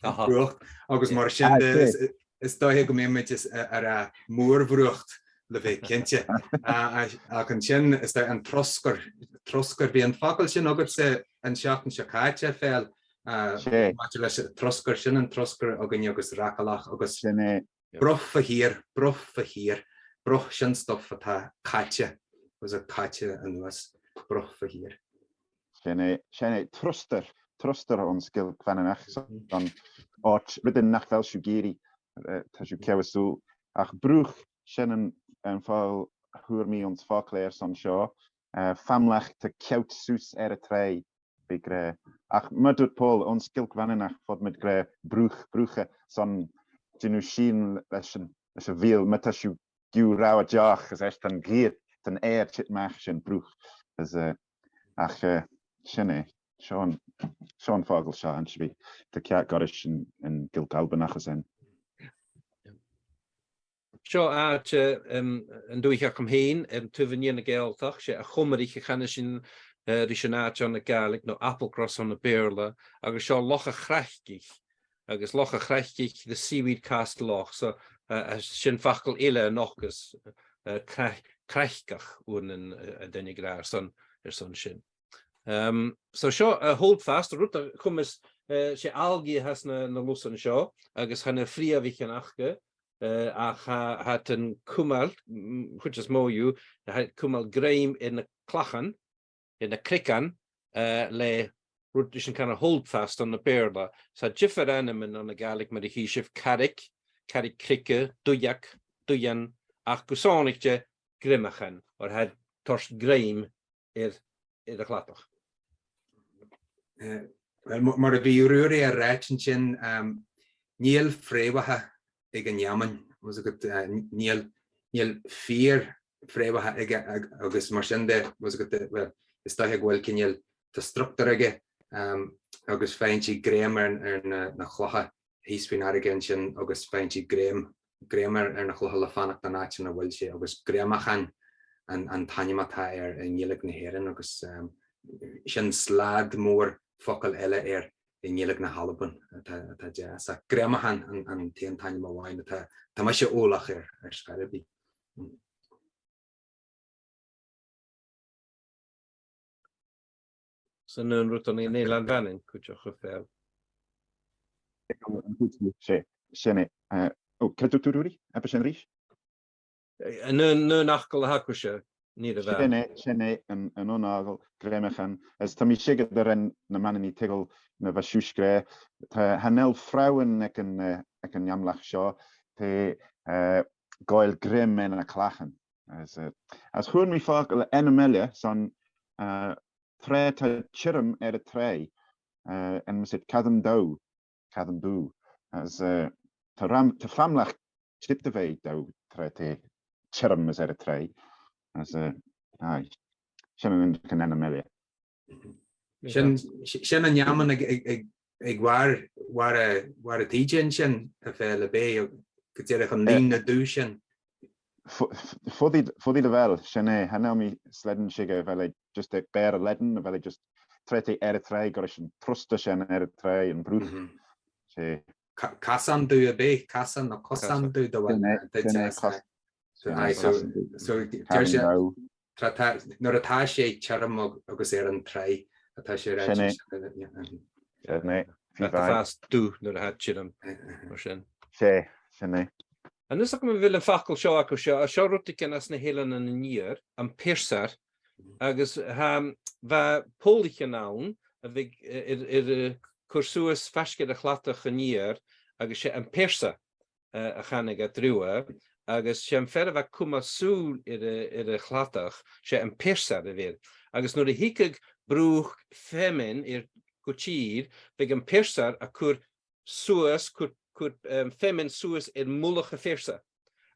Aha. Brùchd, agus mar sin, ah, de, is, is dòcha gum bi mi just, eh, air a' mhòr-bhrùchd le bhith cinnteach. Ah, ach, ach an sin, is dòcha an trosgair, trosgair, bha am facal sin agadsa an t-seachdain seo chaidh, a Phòil, ah, 's e, maidir leis an trosgair, sin an trosgair againne agus ragallach agus sin e. Broth a' Chiar, Broth a' Chiar, broth, sin stuff a tha caite, agus a' caite a-nuas, Broth a' Chiar. Sin e, sin e, trustair, trustair anns Gilg Mhanannach, mhm, son àite, rudan nach eil sibh ag iarraidh, eh, tha sibh ceart gu leòr. Ach brùchd, sin am, am facal a fhuair mi anns a' fhàgail airson seo, eh, feamlach, tha ceart suas air an tràigh, bidh, eh, ach mar a thuirt Pòl, anns Gilg Mhanannach, feumaidh mi a ràdh brùch, brùchadh, son dèanamh sìon leis an, leis a' bheul, ma tha sibh gu robh deoch, is e sin an geur, an aer a' tighinn a-mach, sin brùchd. Is, eh, ach, eh, sin e, seo an, seo am facal seo, an seo bidh, tha ceart goirid sin ann an Gilg Albannach is ann. Seo àite, um, an dùthaich agam fhìn, um, taobh an iar na Gàidhealtachd, 's e a' Chomraich a chanas sinn, uh, ris an àite ann an Gàidhlig, no Applecross ann am Beurla, agus seo Loch a' Chraiceann, agus Loch a' Chraiceann, the seaweed cast loch, so, uh, uh, sin facal eile a nochdas, uh, cra-, craiceann, uaireannan, uh, a' duine ag ràdh airson, airson sin. Um, so seo, uh, Holdfast, rud a chumas, uh, 's e algae a th' anns na, na lusan seo, agus chan eil freumhaichean aca, uh, ach tha, tha iad a' cumail, mm, chuid as motha dhiubh, tha iad a' cumail grèim air na clachan, air na creagan, uh, le rud ris an canar holdfast ann am Beurla. 'S tha diofar ainmean ann an Gàidhlig mar a chì sibh, carraig, carraig-creige, duilleag, duillean, ach gu sònraichte, greimechan, oir tha iad a' toirt grèim air, air a' chladach. Eh, well, ma-, mar a bha Ruairidh a' ràdh an sin, um, chan eil freumhacha aig an fheamainn, was a good, uh, chan eil, chan eil fìor fhreumhacha aige, ag-, agus mar sin de, was a good, uh, well, is dòcha gu bheil cineal de structar aige, um, agus faigheann i grèim air, air na, na clocha, thìos fon fhairge an sin agus faigheann i grèim, grèim air, air na clocha le fanacht an àite ina bheil i, agus greimechan an, an t-ainm a th' air ann an Gàidhlig na h-Èireann, agus, um, sin slad mòr focal eile air ann an Gàidhlig na h-Albann, a tha, a tha deas. Ach greimechan an, an t-aon t-ainm a-mhàin a tha, tha mise eòlach air, air sgaradh. 'S e an aon rud ann an Eilean Mhanainn cuideachd, a Phèil. An cuid sin, sin e. Eh, o, creid thu, Ruairidh, a bheil sin a-rithist? Eh, an aon, an aon fhacal a th' agaibhse, nì a bheil. Sin e, sin e, an, an aon fhacal, greimechan. Is tha mi a' smaoineachadh gun do rinn na Manainnaich togail na bha sibh a' sgrìobhadh. Tha, chan eil freumhan aig an, eh, aig an eamlach seo. Tha, eh, gabhail greim air na clachan. Is, eh, is chuir mi facal ainm eile son, eh, tràigh, tha tioram air an tràigh, eh, an mise cadam dubh, cadam dubh. Is, eh, tha ram-, tha famlach tioram dubh tràigh, tha tioram is air an tràigh. Is, eh, aye. Sin an, an ainm eile. Sin, sin an fheamainn aig, aig, aig, aig bàrr, bàrr a, bàrr an taighe an sin, a Phèil, a bheil, gu dearbh an linn na dubh sin. Fo-, f-, fo-, fo-, fo-, a bheil, sin e, chan eil mi a' smaoineachadh a bheil e just a' bàrr a leadan, a bheil e just tràigh air an tràigh, gur e sin trusta sin air an tràigh, am bruth. Mhm. 'S e. Ca-, casan dubh a bheil, casan no cosan dubh do bheil, sin e, sin e, cos-, sin e, aye, so, cosan dubh. So, dè seòrsa, tràigh, tràigh, nuair a tha e tioram ag-, agus air an tràigh, tha e sin air, sin e. Sin e, yeah, mhm. Sin e, bha e a' fàs dubh nuair a tha e tioram, mar sin. 'S e, sin e. An-dràsta, a bheil am facal seo agaibh, seo, seo rudeigin às na h-Eileanan an Iar, am pearsair, agus, um, bha pòlaichean ann a bhiodh, eh, air, air, eh, cur suas faisg air a' chladach an iar, agus 's e am pearsa, eh, a chanadh iad riutha, agus 's e am fear a bha a' cumail sùil air a', air a' chladach, 's e am pearsair a bh' air. Agus nuair a thigeadh brùch feamainn air gu tìr, bhiodh am pearsair a' cur suas, cur, cur, em, feamainn suas air mullach a' phearsa.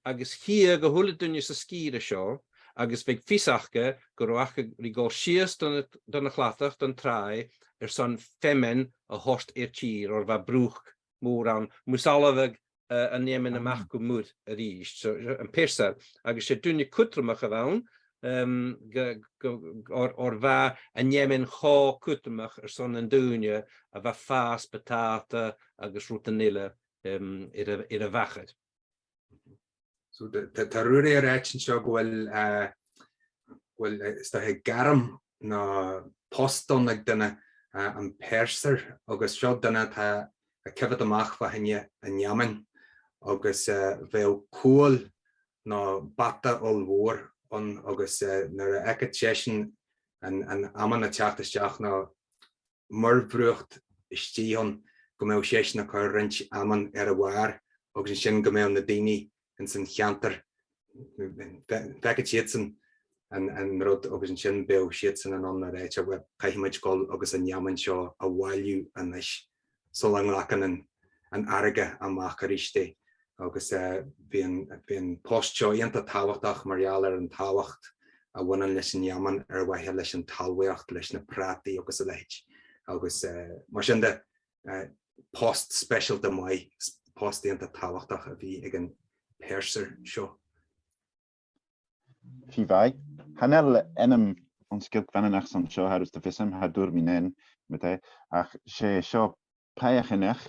Agus chitheadh a h-uile duine san sgìre seo, agus bhiodh fios aca gun robh aca ri dhol sìos dhan a', dhan a' chladach, dhan tràigh, airson feamainn a thoirt air tìr, oir bha brùch mòr ann, mus fhalbhadh, eh, an fheamainn a-mach gu muir a-rithist. So, am pearsair, agus 's e duine cudromach a bh' ann, em, gu, gu, oir, oir bha an fheamainn cho cudromach airson an duine a bha a' fàs buntàta agus rudan eile, em, air a, air a' mhachair. So, tha, tha, tha Ruairidh a' ràdh an seo gu bheil, eh, gu bheil, eh, is dòcha gairm no post ann aig duine, eh, am pearsair, agus seo duine a tha a' coimhead a-mach bho thine an fheamainn, agus, eh, bhiodh cual no bata ollmhòr ann, agus, eh, nuair a fhaiceadh seisean an, an fheamainn a' teachd a-steach no muir-bhruach a-steach ann, gum biodh seisean a' cur roinnt fheamainn air a' bhàrr, agus an sin gum biodh na daoine anns a' cheantar, fea-, feuch iad sin an, an rud, agus an sin bhiodh siadsan an ann a' ràdh, uill, caithfimid dhol agus an fheamainn seo a bhailiú a-nis, 's uile an glacan an, an fhairge a-mach a-rithist e. Agus, eh, bha an, bha am post seo iontach tàbhachtach mar gheall air an tàbhacht a bhaineann leis an fheamainn air mhaithe leis an talmhaidheachd, leis na pràtaidhean agus a leithid. Agus, eh, mar sin de, eh, post speisialta math, s-, post iontach tàbhachtach a bhith aig an, pearsa seo. Fìor mhath. Chan eil ainm anns a' Ghàidhlig bheannachd son seo, tha fhios agam, cha d' fhuair mi an aon, ma-thà, ach 's e seo Pàigheadh Uinneach,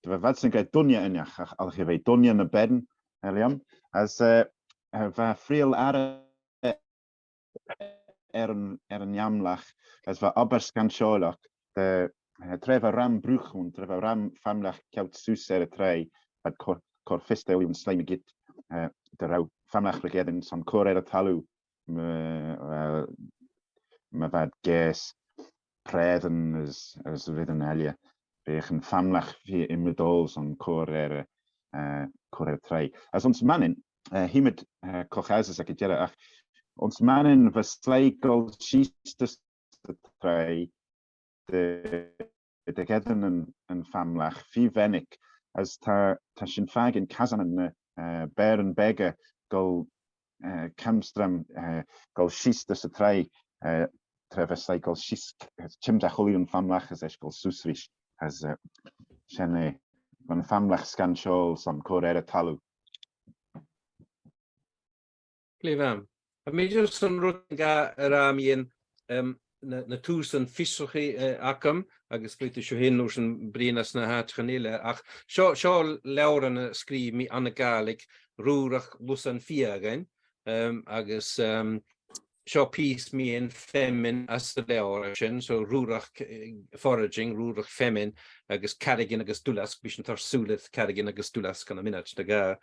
bha iad sin ag ràdh Doinneadh Uinneach, ach a bheil Doinneadh na beinn, a Liam, agus, eh, eh, bha Friel Ara air an, air an eamlach, agus bha e obair sgainseòlach, de, eh, tro bha ram bruach ann, tro bha ram famlach ceart suas air an tràigh, bha iad cur, cur fios dha William Slimmy Gitt, eh, de robh famlach ri gearan son cur air an talamh, ma, eh, ma bha iad ag èigheach pràirean is, is rudan eile. Bhiodh an famlach fìor iomradh son cur air, eh, cur air an tràigh. Agus anns a' Mhanainn, eh, chì mi, eh, co-chàs is aig an deireadh, ach anns a' Mhanainn bha e slow a dhol sìos an tràigh de, de ghearan an, an famlach, fìor mhionaich, agus tha, tha sinn a' faighinn casan ann, eh, beagan beaga a' dol, eh, ceum-streim, eh, a' dol sìos an tràigh, eh, tro bha e slow a dhol sìos, eh, timcheall a h-uile famlach is a-rithist a' dol suas a-rithist. Agus, eh, sin e, bha an famlach sgainseòlach son cur air an talamh. Glè mhath. Tha mi just airson rud a ràdh mu dheidhinn, em, na, na tùsan fiosrachaidh, eh, agam, agus faodaidh sibh fhèin an uair sin bruidhinn anns na h-àiteachan eile. Ach seo, seo leabhar a sgrìobh mi ann an Gàidhlig, Rùrach Lusan Fiadhain, em, agus, em, seo pìos mu dheidhinn feamainn anns an leabhar sin, so rùrach, eh, foraging, rùrach feamainn, agus caraigean agus duileasg, bidh sinn a' toirt sùil air caraigean agus duileasg ann am mionaid no dhà.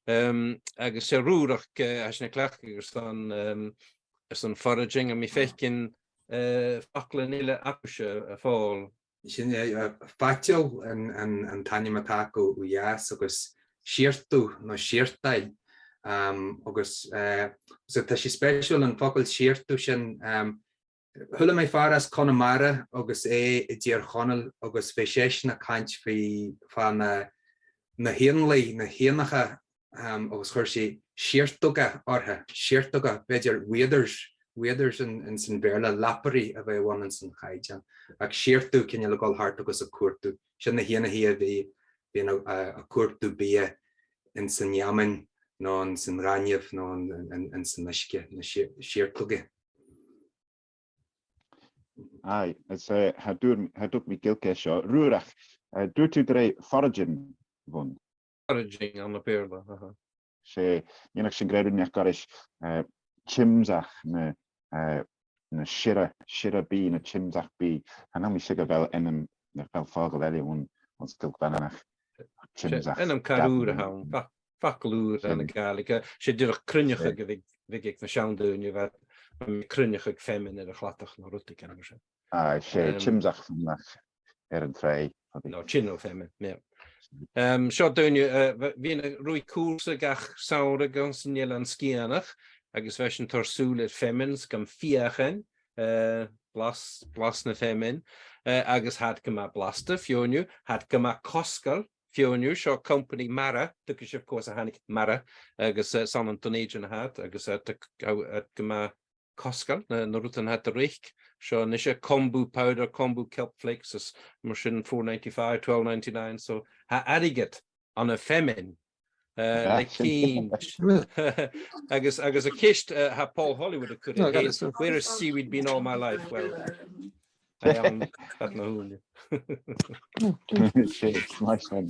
Em, agus 's e rùrach, eh, a tha sinn a' cleachdadh airson, em, airson foraging, a bheil mi a' faicinn, eh, faclan eile agaibhse, a Phòil? Sin e, eh, fàilte, an, an, an t-ainm a th' aca gu, gu deas, agus siartadh no siartail, um, agus, eh, so tha e speisealta an focal siartadh sin, um, chuala mi fear às Conamara agus e a' dèanamh conail agus bha seisean a' cainnt fo, fo na, na h-eunlaith, na h-eunucha, um, agus chuir sinn siartadh orra, siartadh, b'fheudar waders, waders anns, anns a' Bheurla, lapairí a bha ann anns a' chaidean. Ach siartadh, cineál a' dol thart agus a' cuartadh. Sin na h-aon nì a bha, bha a', a', a' cuartadh biadh anns an fheamainn, no anns an ghainmheach, no an, an, an, anns an uisge, na sia-, siartadh. Aye, is, eh, tha thu, tha thu ag ràdh gu seo, rùrach, eh, dè tha thu ag ràdh foraging bhon? Foraging ann am Beurla, aha. 'S e, dh'fheumadh sinn greadadh nach gabhadh, eh, timcheall na, eh, na sìorraidh, sìorraidh bìdh, na timcheall bìdh. Chan eil mi a' smaoineachadh gu bheil ainm, nach eil fàgail eile ann, anns a' Ghàidhlig bheannachd. Timcheall. Ainm car ùr a th' ann, fa-, facal ùr ann an Gàidhlig. 'S e dìreach cruinneachadh a bhiodh, bhiodh aig na seann daoine, bha, bha iad a' cruinneachadh feamainn air a' chladach no rudeigin mar sin. Aye, 's e, em, timcheall feamainn air an tràigh. No, timcheall feamainn, yeah. Em, seo daoine, eh, bha, bha iad a' ruith cùrsa gach samhradh anns an Eilean Sgitheanach, agus bha sinn a' toirt sùil air feamainn 's gam fiadhain, eh, blas, blas na feamainn, eh, agus tha iad gu math blasta, feumaidh, tha iad gu math cosgail, feumaidh, seo companaidh mara, tuigidh sibh cò às a thàinig mara, agus, eh, 's ann à Dùn Èideann a tha iad, agus, eh, tha, tha, tha iad gu math cosgail, na, na rudan a tha iad a' reic. Seo a-nis, eh, kombu powder, kombu kelp flakes, is mar sin, four ninety-five, twelve ninety-nine, so tha airgead ann am feamainn, eh, le cinnt. Agus, agus a' cheist, eh, tha Paul Hollywood a' cur air adhart, where has seaweed been all my life? Well, I am, that na hùine. Nice one.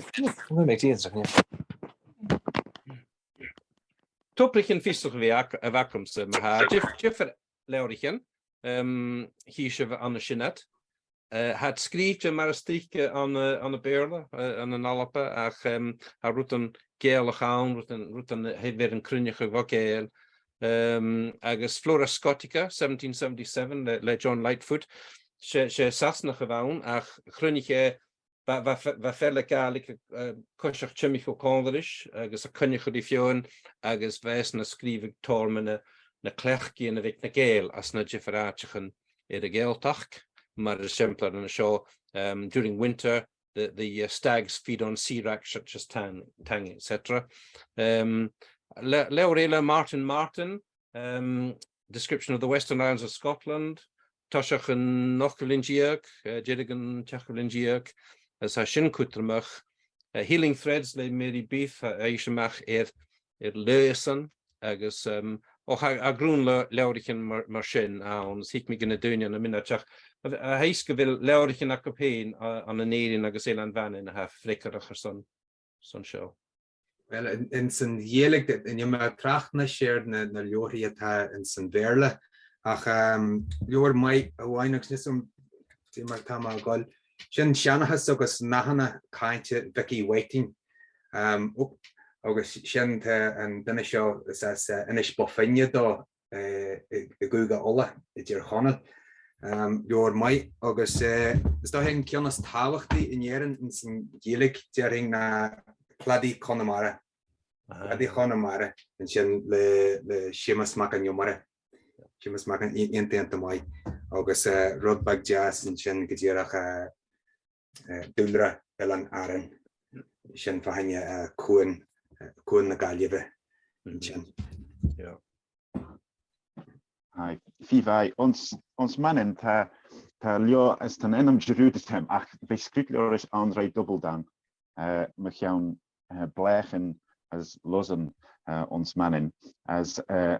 Tobraichean fiosrachaidh a bh' ag-, a bh' agamsa, ma-thà, diofar, diofar leabhraichean, em, chì sibh ann an sin iad. Eh, tha iad sgrìobhte mar as trice ann an, eh, ann am Beurla, eh, ann an Alba, ach, em, tha rudan Gàidhealach ann, rudan, rudan a tha air an cruinneachadh bho Ghàidheil. Em, agus Flora Scotica, seventeen seventy-seven, le, le John Lightfoot. 'S e, 's e Sasannach a bh' ann, ach chruinnich e, bha, bha fe-, bha fear le Gàidhlig, eh, coiseachd timcheall Còmhla ris, agus a' coinneachadh ri feadhainn, agus bha esan a' sgrìobhadh tòrr mu na, na cleachdaidhean a bh' aig na Gàidheil anns na diofar àiteachan air a' Ghàidhealtachd, mar eisimpleir an seo, um, during winter, the, the, uh, stags feed on sea wrack such as tang, tang, et cetera. Um, le-, leabhar eile, Martin Martin, um, Description of the Western Isles of Scotland, toiseach an ochdamh linn deug, eh, deireadh an t-seachdamh linn deug, agus tha sin cudromach, eh, Healing Threads le Mary Beef, eh, a tha a-nis a-mach air, air leigheasan, agus, em, o, tha, tha grunn le-, leabhraichean mar, mar sin ann, is thig mi gu na daoine ann am mionaid, ach a, a tha fhios gu bheil leabhraichean agaibh fhèin, a, ann an Èirinn agus Eilean Mhanainn a tha freagarrach airson, airson seo. Well, in, ins an Ghàidhlig, an e mar thràth nas fheàrr na, na leabhraichean a tha ins a' Bheurla. Ach, um, leabhar math a-mhàin agus nì sinn, dè mar a tha mi a' gabhail. Sin Seanchas agus Nathanna, cainnt Vicky Whiting. Um, o, agus sin, tha an duine seo, is as, uh, Inis Bò Finne dha, eh, i, i gCúige Uladh, i dTír Chonaill. Um, leabhar math, agus, eh, is dòcha an ceann as tábhachtaí in Éirinn ins an Ghaeilge, déarfainn, ná Cladaigh Chonamara. Aha. Cladaigh Chonamara, an sin le, le Seumas Mac an Iomaire. Seumas Mac an Iomaire, iontach, iontach math. Agus, eh, rud beag deas an sin gu dìreach, eh, eh, Dùlra Eilean Arainn. Sin faighinn, eh, Cuan, eh, Cuan na Gaillimhe. An sin. Yeah. Aye, fìor mhath. Anns, anns Manainn, tha, tha leabhar, is tha an t-ainm dìreach air a dhol, ach bha sgrìobhadh leabhar aig André Doubledan, eh, mu cheann, eh, Blàthan is Losan, eh, anns Manainn. Is, eh,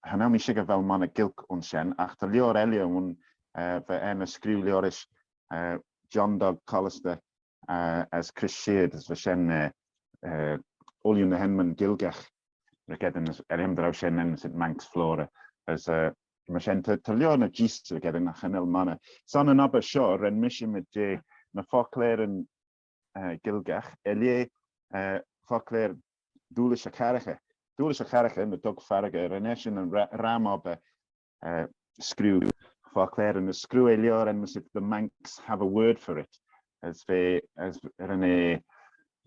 chan eil mi a' smaoineachadh gu bheil mi a' faicinn an sin, ach tha leabhar eile ann, eh, bha e na sgrìobhadh leabhar aig, eh, John Dog Collister, eh, is Chris Sheard, is bha sin, eh, eh, Ollamh nan Ainmean Gaeilgeach, air a bheil sin, is air an t-ainm a bh' air sin, St Manx Flora. Is, eh, mar sin, tha, tha leabhar no dhithis air a bheil sin, ach chan eil mi a'. San, an obair seo, rinn mise mu dheidhinn na foclairean, eh, Gaeilgeach, a leithid, eh, foclairean Dùghailis a' Charraighe. Dùghailis a' Charraighe, na dog-farraige, rinn esan an ra-, ràm obair, eh, sgrìobhadh foclairean, is sgrìobh e leabhar a' message The Manx Have a Word for It. Is bha, is rinn e,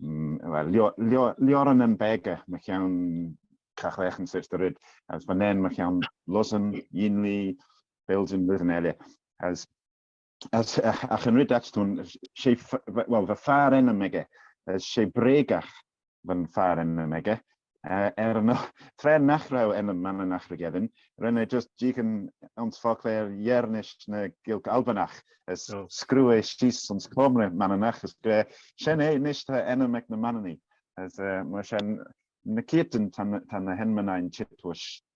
mm, well, leo-, leo-, leabhar nam beagan, mu cheann càch-leacan 's a h-uile rud. Is bha e ann mu cheann Losan, Yinli, Belgian, rudan eile. Is, ach, ach an rud a th' ann, 's e f-, well, bha fàr-ainm aige, is 's e Brèagach bhon fhàr-ainm aige. Eh, air an, tro nach robh ainm Manannach ri dhèanamh, rinn e just dìgeadh anns foclairean Dheireannach na Gaeilge Albannach, is sgrìobh e sìos anns Còmhradh Manannach, is gu, sin e, a-nis tha ainm aig na Manannaich. Is, eh, mar sin, na ceudan, tha na, tha na h-ainmean ann tiotal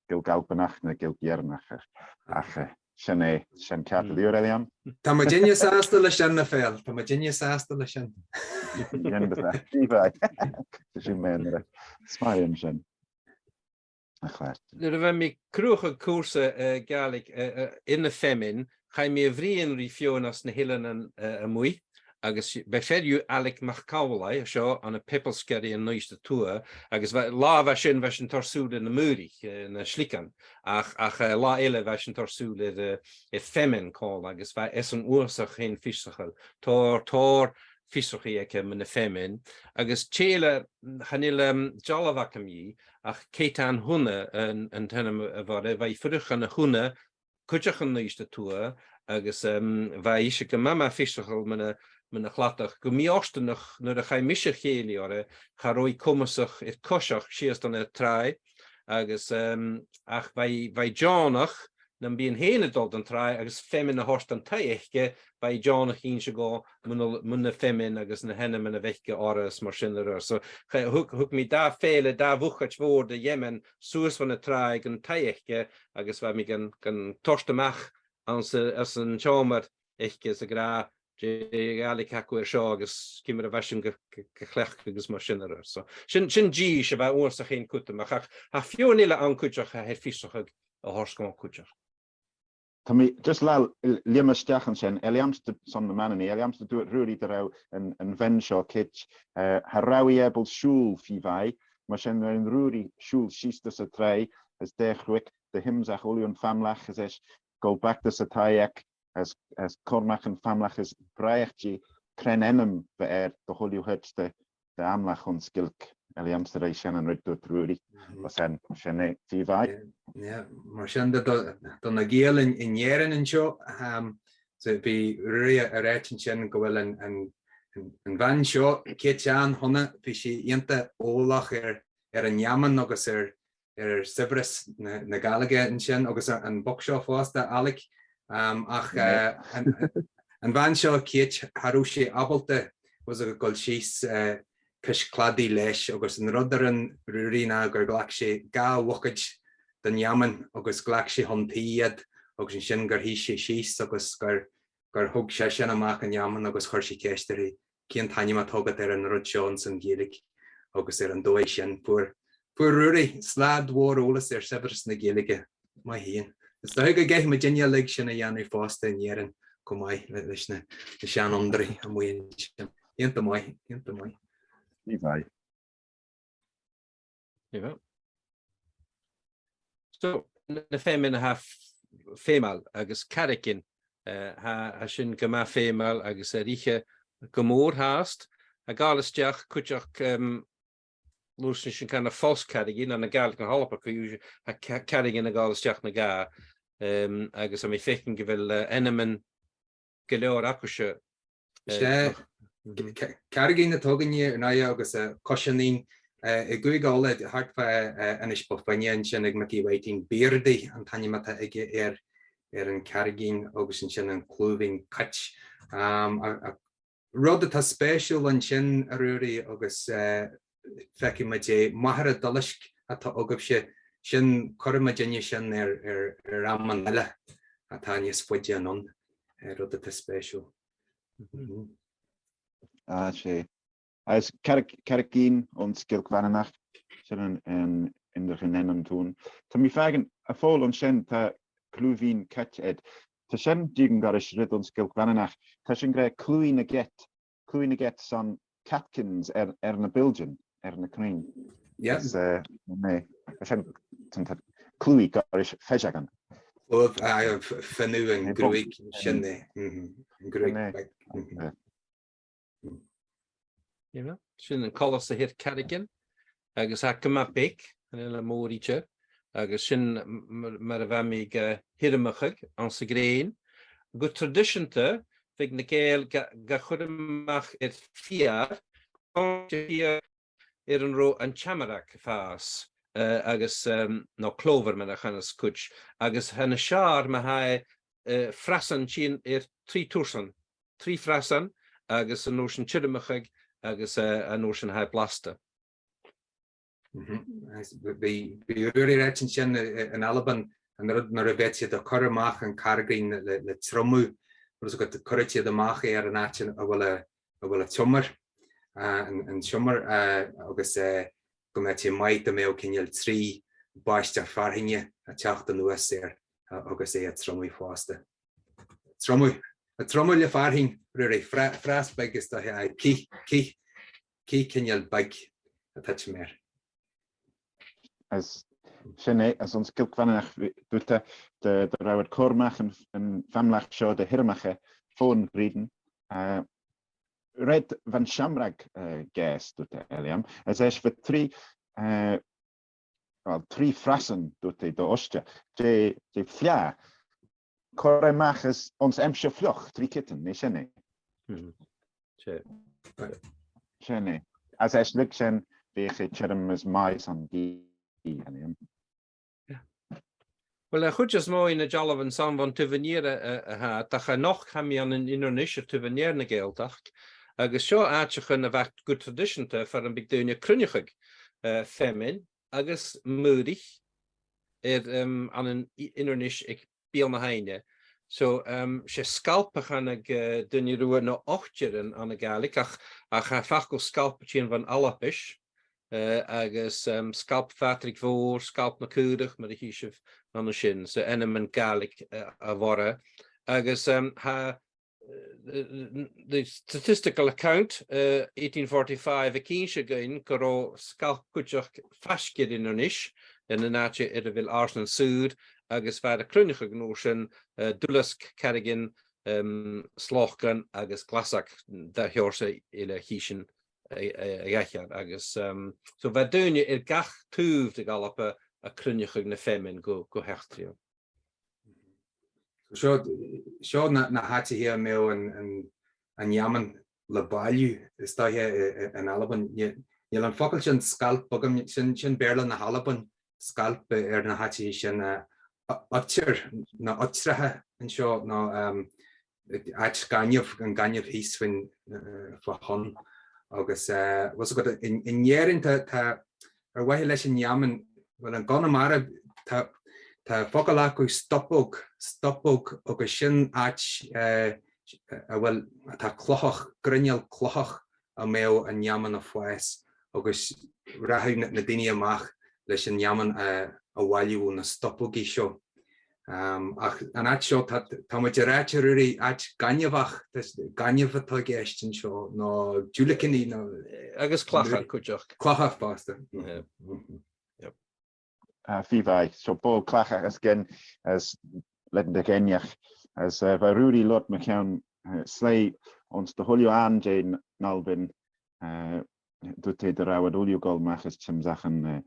Gaeilge Albannach no Gaeilge Dheireannach, ach, ach, eh, sin e, sin ceart gu leòr, Ailean. Tha mi dìreach sàsta leis sin, a Phil, tha mi dìreach sàsta leis sin. Dìreach, dìreach. Tha sin math, an rud. 'S math sin. A chlann. Nuair a bha mi a' cruthachadh cùrsa, eh, Gàidhlig, eh, eh, air na feamainn, chaidh mi a bhruidhinn ri feadhainn às na h-eileanan, eh, a-muigh, agus b' e fear dhiubh Ailig MacAmhlaigh, seo ann am Peeblsgarraidh an Uibhist a Tuath, agus bha, latha a bha sin, bha sinn a' toirt sùil air na maoraich, eh, na sligean, ach, ach, eh, latha eile bha sinn a' toirt sùil air, eh, air feamainn còmhla, agus bha esan uabhasach fhèin fiosrachail, tòrr, tòrr fiosrachaidh aige mu na feamainn, agus tè eile, chan eil, em, dealbh agam dhi, ach Ceit Ann Shona, an, an t-ainm a bh' oirre, bha i a' fuireach ann an Shona, cuideachd an Uibhist a Tuath, agus, em, bha ise gu math, math fiosrachail mu na, mu na chladach. Gu mì-fhortanach, nuair a chaidh mise a chèilidh oirre, cha robh i comasach air coiseachd sìos dhan an tràigh, agus, em, ach bha i, bha i deònach nam bithinn fhèin a' dol dhan tràigh agus feamainn a thoirt dhan taigh aice, bha i deònach innse dhomh mu na, mu na feamainn agus na h-ainmean a bh' aice orra is mar sin air adhart. So, cha-, thug, thug mi dà fhèill, dà bhucaid mhòr de dh'fheamainn suas bhon an tràigh dhan taigh aice, agus bha mi gan, gan toirt a-mach anns a', anns an t-seòmar aice 's ag ràdh, dè a' Ghàidhlig a th' agaibh air seo agus ciamar a bha sinn ga, ga, ga chleachdadh agus mar sin air adhart. So, sin, sin dithis a bha uabhasach fhèin cudromach, ach, ach tha feadhainn eile ann cuideachd a tha air fiosrachadh a thoirt dhomh cuideachd. Tha mi just a' leum a-steach an sin, a' leum a-steach son na Manannaich, a' leum a-steach, Ruairidh, dè rinn an, an bhean seo, Ceit, eh, cha robh i eagal siubhal fìor mhath, mar sin rinn Ruairidh siubhal sìos dhan an tràigh, is dè chruaidh, do thionnsaicheadh Ollamh an Famlach, is e a' dol a-mach dhan an taigh aice, is, is Cormac an Famlach, is bràthair dhi, cruinn ainm bha air do Ollamh Hurst de, de Amlach on Sgilc, a' leum a-steach, sin an rud, Ruairidh. Mhm. Bha sin, sin e, fìor mhath. Yeah, yeah. Mar sin, do, do, do na Gàidheil in, in Èirinn an seo, um, so bidh Ruairidh a' ràdh an sin gu bheil an, an, an, an bhean seo, Ceit Ann Shona, bha i iontach eòlach air, air an fheamainn agus air, air saibhreas na, na Gàidhlig an sin, agus a-, am boc seo fosta, Ailig. Um, ach, eh, an, an bhean seo, Ceit, cha robh i àbhalta, bhos a' dol sìos, eh, pris-chladaidh leis, agus an rud a rinn Ruairidh nar gur ghlac e dhà bhucaid den fheamainn agus ghlac e chun taigh iad, agus an sin gur shuidh e sìos agus gur, gur thog seisean a-mach an fheamainn agus chuir e ceist oirre, "Cò an t-ainm a th' agad air an rud seo anns a' Ghaeilge?" Agus air an dòigh sin, fhuair, fhuair Ruairidh slad mhòr eòlais air saibhreas na Gaeilge. Math fhèin. Is dòcha gun caithfidh muidinne uile sin a dhèanamh fosta an Èirinn, co-dhiù, le, leis na, na seann ionndrainn a-muigh an sin. Iongantach math, iongantach math. Nì bha. Nì bha. So, na, na feamainn a tha f-, feumail agus caraigean, eh, tha, tha sin gu math feumail agus air ithe gu mòr fhathast. A' gabhail a-steach cuideachd, em, luaidh sinn sin can fos caraigean ann an Gàidhlig na h-Alba, co-dhiù, tha ca-, caraigean a' gabhail a-steach na dhà, em, agus tha mi a' faicinn gu bheil, eh, ainmean gu leòr agaibhse, eh, 's e, nach- ca-, caraigean a th' againne an-diugh agus, eh, coiseanaidh, eh, a' gheamhradh thart far, eh, Inis Bò Finne an sin aig Mickey Whiting, Beardaidh an t-ainm a th' aige air, air an caraigean agus an sin an clùmhainn cait. Am, a, a, rud a tha spèiseil an sin, a Ruairidh, agus, eh, feicfidh muid e, machair a' dhoilsg a th' agaibhse, sin, cuiridh muidinne sin air, air, air amannan eile a tha nas faide anonn, eh, rud a tha spèiseil. Mhm. Ah, 's e. Agus carraig-, caraigean on Sgeulachd Mhanainneach, sin an, an, an, an ainm a th' ann. Tha mi a' faighinn a' faighinn an sin, tha clùmhainn cait air. Tha sin dìreach an goireas riut on Sgeulachd Mhanainneach. Tha sin ag ràdh clùmhainn a' gheit, clùmhainn a' gheit son catkins air, air na buildean, air na crainn. Yeah. Is, eh, nì, tha sin, tha, tha clùmhainn goireas fèiseagan. Well, a, a, f-, feann an gruaig sin e. Mhm. An gruaig beag. Mhm. Yeah. Sin an coltas a th' air caraigean, agus tha e gu math beag, chan eil e mòr idir, agus sin m-, m-, mar a bha mi ga thiormachadh anns a' ghrèin. Gu traidiseanta, bhiodh na Gàidheil ga, ga chur a-mach air feur, feur air an robh an t-seamrag a' fàs, eh, agus, em, no clover mar a chanas cuid, agus tha e nas fheàrr ma tha e, eh, frasan tighinn air trì tursan, trì frasan, agus an uair sin tiormachadh, agus, eh, an uair sin tha e blasta. Mhm. Agus bidh, bidh, bidh Ruairidh ag ràdh an sin, eh, eh, an Albann, an rud nuair a bhios iad a' cur a-mach an caraigean le, le, le trommadh, agus gu cuiridh iad a-mach e air an àite a bheil e, a bheil e a' seòmar, eh, an, an seòmar, eh, agus, eh, gum bi e math dà mhìle, cineal trì baisteadh farsaing a' teachd a-nuas air, eh, agus e a' trommadh fosta. Trommadh, a' trommadh le farsaing, Ruairidh, fra-, fras beag is dòcha, eh, cith, cith, cith cineal beag a' tuiteam air. Is sin e, is ann an Sgeulachd Mhanainneach, bhuaithe, de, de rinn Cormac an, am famlachd seo de thiormachadh fon bhriathran, eh, rud bhon t-seamrag, eh, gus, thuirt e, Uilleam. Is e, bha trì, eh, well, trì frasan, thuirt e, de ostaig. Dè, dè fleadh. Cuir e a-mach is anns aimsir fliuch, trì ceudan, nì sin e. Mhm. Sin. Sin e. Is e, leig sin, bhiodh e tioram is math son gille, an e? Yeah. Well, a' chuid as motha de na dealbhan sin bhon taobh an iar a, a, a tha, ach a-nochd tha mi ann an Inbhir Nis air taobh an ear na Gàidhealtachd, agus seo àiteachan a bhiodh gu traidiseanta far am biodh daoine a' cruinneachadh, eh, feamainn agus maoraich air, em, ann an I-, Inbhir Nis aig beul na h-aibhne. So, em, 's e sgalp a chanadh, eh, daoine riutha no ochdair ann, ann an Gàidhlig, ach, ach tha facal sgalp a' tighinn bhon Albais, eh, agus, em, sgalp Phàdraig Mhòir, sgalp na caorach, mar a chì sibh an sin, so ainmean Gàidhlig, eh, a bh' orra. Agus, em, tha, eh, the, the statistical account, eh, eighteen forty-five, ag innse dhuinn gun robh sgalp cuideachd faisg air Inbhir Nis, ann an àite air a bheil Àird nan Saor, agus bha iad a' cruinneachadh an uair sin, eh, Duileasg, Carraig Fhinn, em, Slòcain agus Glasag, dà sheòrsa eile a chì sinn a, a, a dh'aithghearr. Agus, em, so bha daoine air gach taobh de dh'Alba a' cruinneachadh na feamainn gu, gu h-eachdraidheil. Seo, seo na, na h-àiteachan a bhiodh an, an, an fheamainn le bailiú, is dòcha, eh, eh, ann an Alba. Chan eil, chan eil am focal sin sgalp agam, sin, sin Beurla na h-Alba, sgalp, eh, air na h-àiteachan sin, eh, o-, oitir, no oitriche an seo, no, em, àite gainimh, an gainimh thìos fon, eh, fo thonn. Agus, eh, bhuel, so gu, an, an Èirinn, tha, tha, air mhaithe leis an fheamainn, bhuel, ann an Conamara, tha, tha focal aca stobadh, stobadh, agus sin àite, eh, a bheil, tha clochach, grinneall clochach am beil an fheamainn a' fàs, agus rachadh na, na daoine a-mach leis an fheamainn, eh, a bhailiú na stobadh seo. Um, ach an àite seo, tha, tha muid ag ràdh, a Ruairidh, àite gainmheach, tha gainmheach a' tachairt an seo, no diùlachan, no... Agus clachach cuideachd. Clachach fosta. Yeah. Mhm. Yep. Ah, fìor mhath, so ball clachach às gin, às leadan de ghainmheach, às, eh, bha Ruairidh Lord MacEòin, eh, a' sleamhnachadh anns do thuilleadh an-dè an Albain, eh, dùirt e gun robh e a' dol a dhol a-mach is tiomsachadh an, eh,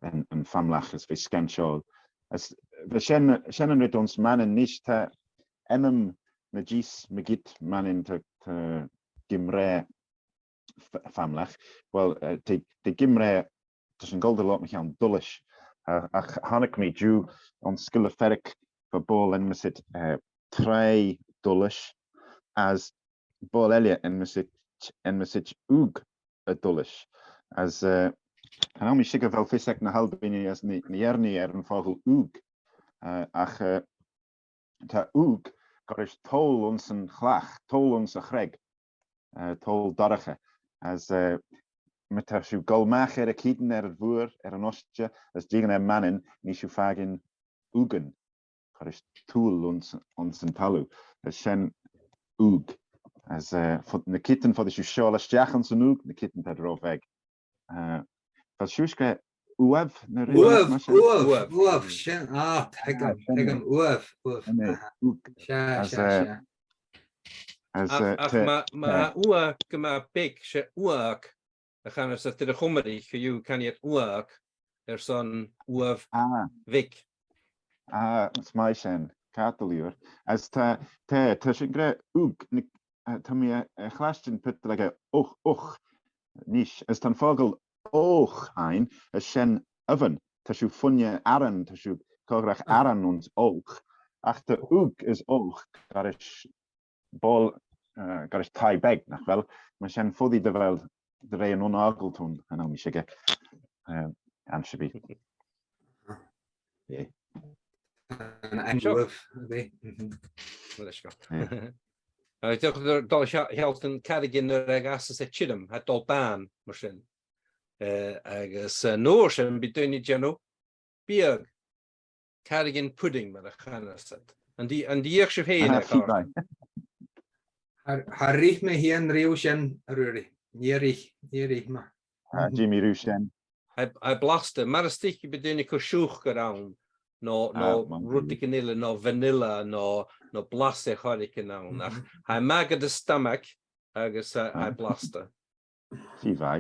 an, an famlach is bha e sgainteil. Is bha sin, sin an rud anns manainn a-nis, tha ainm na dithis ma-thà, manainn, tha, tha Gimrà f-, famlach. Well, eh, tha, tha Gimrà, tha sin a' dol do Lord MacEòin Dùghais. Eh, ach thàinig mi an-diugh ann an sgoil a' Phàirc, bha ball ainmichte, eh, Tràigh Dùghais, is ball eile ainmichte, ainmichte Ùig a' Dùghais. Is, eh, chan eil mi a' smaoineachadh gu bheil fios aig na h-Albannaich is na, na h-Èireannaich air am facal ùig. Eh, ach, eh, tha ùig, goirid, toll anns a' chlach, toll anns a' chreag, eh, toll dorcha. Is, eh, ma tha sibh a' dol a-mach air a' chidsin, air a' mhuir, air an oidhche, is dìreach air manainn, nì sibh fàgail ùigean, goirid, toll anns, anns an talamh. Is sin ùig. Is, eh, fo-, na cidean, faodaidh sibh seòl a-steach anns an ùig, na cidean tha ro bheag. Eh, a bheil sibh a' sgrìobhadh uaimh no rud mar sin? Uamh, uamh, uamh, sin, ah, tuigim, ah, sin tuigim, uamh, uamh, sin e, aha, ùig. Seadh, is, seadh, eh, seadh. Is, ach, eh, ach tha, ma, ma tha uaimh gu math beag, 's e uaghag a chanas iad air a' Chomraich, co-dhiù, canaidh iad uaghag airson uamh, ah, bheag. Ah, is math sin, ceart gu leòr. Is tha, tha, tha sinn ag ràdh ùig, na, eh, tha mi a', a' cleachdadh put le och, och, a-nis. Is tha am facal òch ann, is sin oven. Tha sibh a' faighinn aran, tha sibh a' còmhradh aran anns och. Ach tha ùig is och, goirid, ball, eh, goirid, taigh beag, nach eil? Mar sin faodaidh tu a bhith, tu a bhith an aon fhacal, chan eil mi a' smaoineachadh. Eh, an seo. Yeah. An ainm uamh, a bheil? Mhm. Well, leis go. Yeah. Agus tha, tha, tha, tha, tha an carraigean nuair a dh'fhàsas e tioram, tha e a' dol bàn, mar sin. Eh, agus, eh, an uair sin, bidh daoine a' dèanamh biadh, carraigean pudding, mar a chanas iad. An d-, an d' fhuair sibh fhèin e, a chàirdean? Tha, tha ruith mi fhìn riamh sin, a Ruairidh. Nì ruith, nì ruith mi. Tha, dè mi riamh sin. Tha, tha e blasta. Mar as trice bidh daoine a' cur siùcar ann, no, no rudeigin eile, no vanilla, no, no blas air choreigin ann. Ach tha e math dhan stamag agus tha, tha e blasta. Seadh, bha.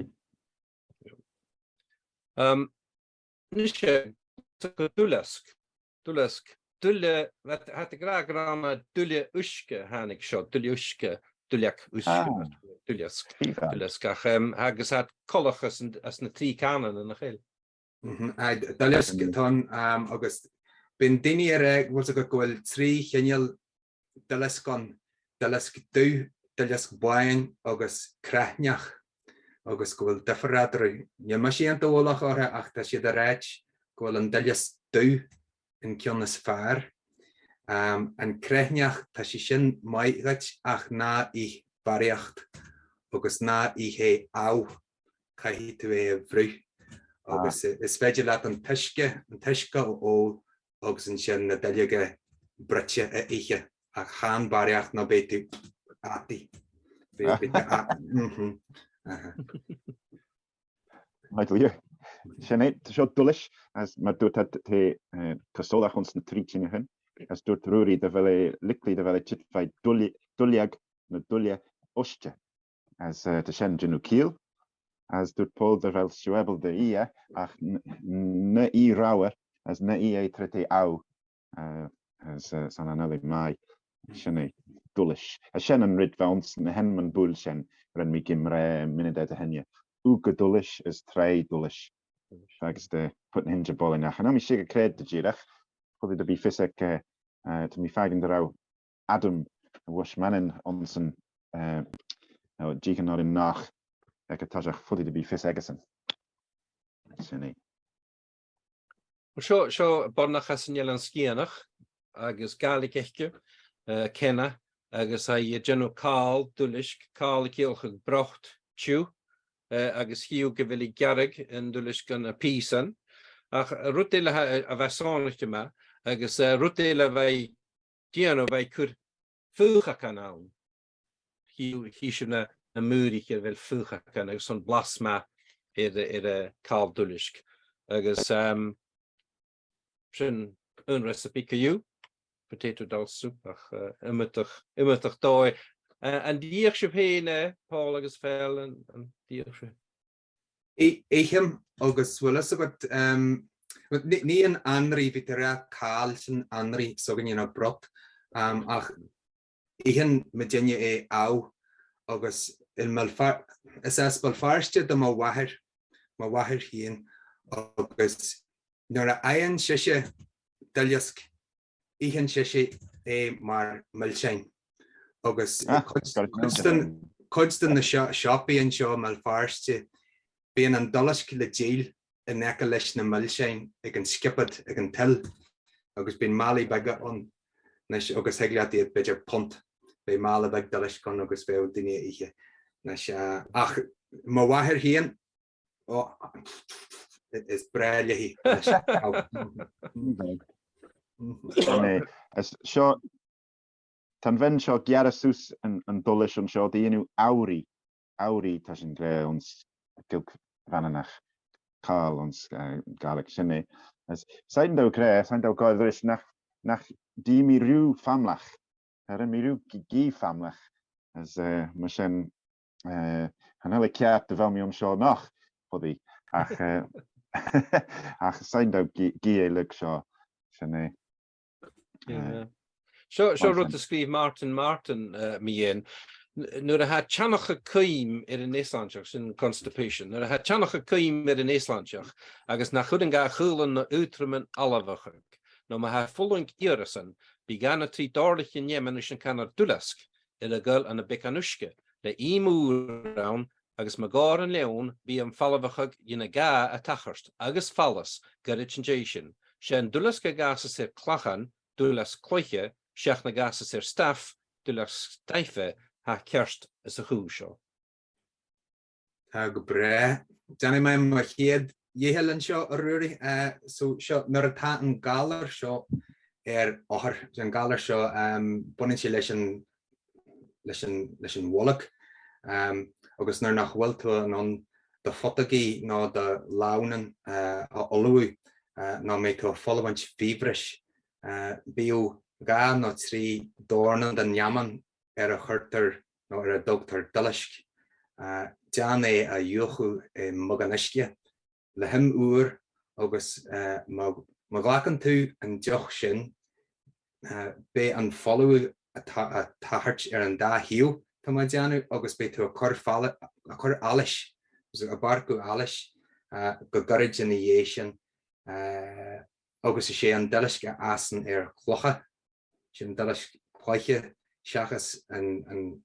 Um, a-nis, eh, duilleasg, duilleasg, duille, tha, tha iad ag ràdh gur ann à duilleag uisge a thàinig seo, duilleag uisge, duilleag uisge, duilleasg, duilleasg, ach, um, agus tha iad coltach anns an, anns na trì cànanan, nach eil? Mhm. Aye, d-, duilleasg, tha, um, agus bidh daoine ag ràdh, bhuel, 's e gu bheil trì chineal duilleasg ann, duilleasg dubh, duilleasg bhàn agus craithneach, agus gu bheil diofar eatarra. Chan eil mise iongantach orra, ach tha iad ag ràdh gu bheil an duilleasg dubh an ceann as fheàrr. Um, an craithneach, tha sin math dhut ach na ith barraíocht agus na ith e àm, caithfidh tu e a bhruth. Agus, eh, is fheudar leat an t-uisge, an t-uisge a ól agus an sin na duilleaga brèagha a ithe, ach chan e barraíocht, no bidh tu fhada. Bidh, bidh tu a-, mhm. Aha. Right, well, yeah. Sin e, seo duilleasg, agus mar a thuirt iad, tha, eh, cosúil anns na trì tinneanan, agus thuirt Ruairidh gu bheil e, likely gu bheil e a' tighinn bho dhuille-, duilleag no duilleag oiste. Agus, eh, tha sin a' dèanamh ciall, agus thuirt Pòl gu bheil sibh abair e, ach n-, n-, na ith reamhar, agus na ith e tro tè àm, eh, agus, eh, 's ann an Eilean Mhàigh, sin e, duilleasg. Agus sin an rud a bh' anns na h-ainmean buill sin, rinn mi gimrè, mionaid eile a-nis. Ùig a' Duillais is Tràigh Duillais. Agus tha e a' putadh an sin ball an-dràsta. Chan eil mi a' smaoineachadh gu bheil e, tha mi a' faireachdainn gu robh, eh, tha mi a' faireachdainn gu robh Adam a' Washmanin anns an, eh, no, dìreach an uair a-nochd. aig an toiseach, faodaidh tu bhith fios aigesan. Sin e. Seo, seo boireannach às an Eilean Sgitheanach, agus Gàidhlig aice, eh, Kenna, agus tha i a' dèanamh càl duilisg, càl a' ciallachadh brot tiugh, eh, agus chì thu gu bheil i a' gearradh an duilisg ann am pìosan. Ach rud eile a, a bha sònraichte math, agus, eh, rud eile a bha i a' dèanamh, bha i a' cur faochagan ann. Chì, chì sibh na, na mùraich air a bheil faochagan agus 's ann blas math air, air a' chàl duilisg. Agus, ehm, sin aon recipe co-dhiù, potato dal soup, ach, eh, iomadach, iomadach dòigh. Eh, an d' fheuch sibh fhèin e, Pòl agus Phil, an, an d' fheuch sibh? I, ithim agus bhuel, is agad, ehm, nì, nì an anraith, bidh iad ag ràdh càl, sin anraith, 's againne brot, ehm, ach itheann mu dheidhinn e, agus in Bhéal Feir-, is às Béal Feirste do mo mhàthair, mo mhàthair fhèin, agus nuair a fhaigheann sise duileasg, itheann sise e mar milsean. Agus ah, cuid, cuid den, cuid den na seo-, siopaidhean seo i mBéal Feirste, bidh an duileasg le dìol an-diugh leis na milseanan aig an sgioba, aig an till, agus bidh màlaibh bheaga ann, a-nis, agus thig leat iad b'fhéidir punt. Bidh màla bheag duileasg ann agus bidh daoine ag ithe. A-nis, eh, ach mo mhàthair fhèin, o, is breá leatha. A-nis, eh, is seo, tha am bean seo a' gearradh suas an, an duileasg an seo, dèanamh amhraidh, amhraidh, tha sinn ag ràdh anns a' Ghàidhlig, bhananach, càl anns, eh, Gàidhlig, sin e. Is 's ann a tha mi ag ràdh, 's ann a tha mi ag ràdh ris nach, nach tèid mi riutha famlach, tha mi riutha gi-, gidhe famlach, is, eh, mar sin, eh, chan eil e ceart a bheil mi an seo a-nochd, pàistean, ach, eh, ach 's ann a tha mi gi-, gidhe uile seo, sin e. Yeah. Eh, seo, seo rud a sgrìobh Martin Martin, eh, mu dheidhinn. N-, nuair a tha teannachadh cuim air an euslainteach, sin constipation, nuair a tha teannachadh cuim air an euslainteach, agus nach urrainn dha chaolan no aotruman fhalbhachadh, no ma tha fulang iarasan, bidh dha na trì dòrlaichean-iomanaich sin canar duileasg, air a ghoil ann am beagan uisge, le ìm ùr ann, agus ma ghabhar an leann, bidh am falbhachadh dhe na dhà a' tachairt, agus fallas, goirid an dèidh sin. 'S e an duileasg a dh'fhàsas air clachan, duileasg cloiche, seach na dh'fhàsas air staff, duileasg staidhphe, tha ceart sa chùis seo. Tha gu breá. Dèanamaid mo chiad dhìcheall an seo, a Ruairidh. Eh, so seo, nuair a tha an galar seo air othar, an galar seo, ehm, baineann e leis an, leis an, leis an bholg. Ehm, agus nuair nach bhfuil thu ann do photaidh no do làmhan, eh, a fholamhadh, eh, no am bi thu a' falbhaint fiabhrais, eh, bidh dhà no trì dòrnan den fheamainn air a chuirtear no air a dtugtar duileasg, eh, dèan e a dh'fheuchainn, eh, mu dheidhinn uisge le h-im ùr agus, eh, ma, ma ghlacann tu an deoch sin, eh, bidh am falbh a' ta-, a' tachairt air an dà thaobh, tha mi a' dèanamh, agus bidh tu a' cur fala-, a' cur allais, agus a' beartachadh allais, eh, gu goirid ina dhiaidh sin, eh, agus 's e an duileasg a dh'fhàsann air clocha, 's e an duileasg cloiche seachas an, an,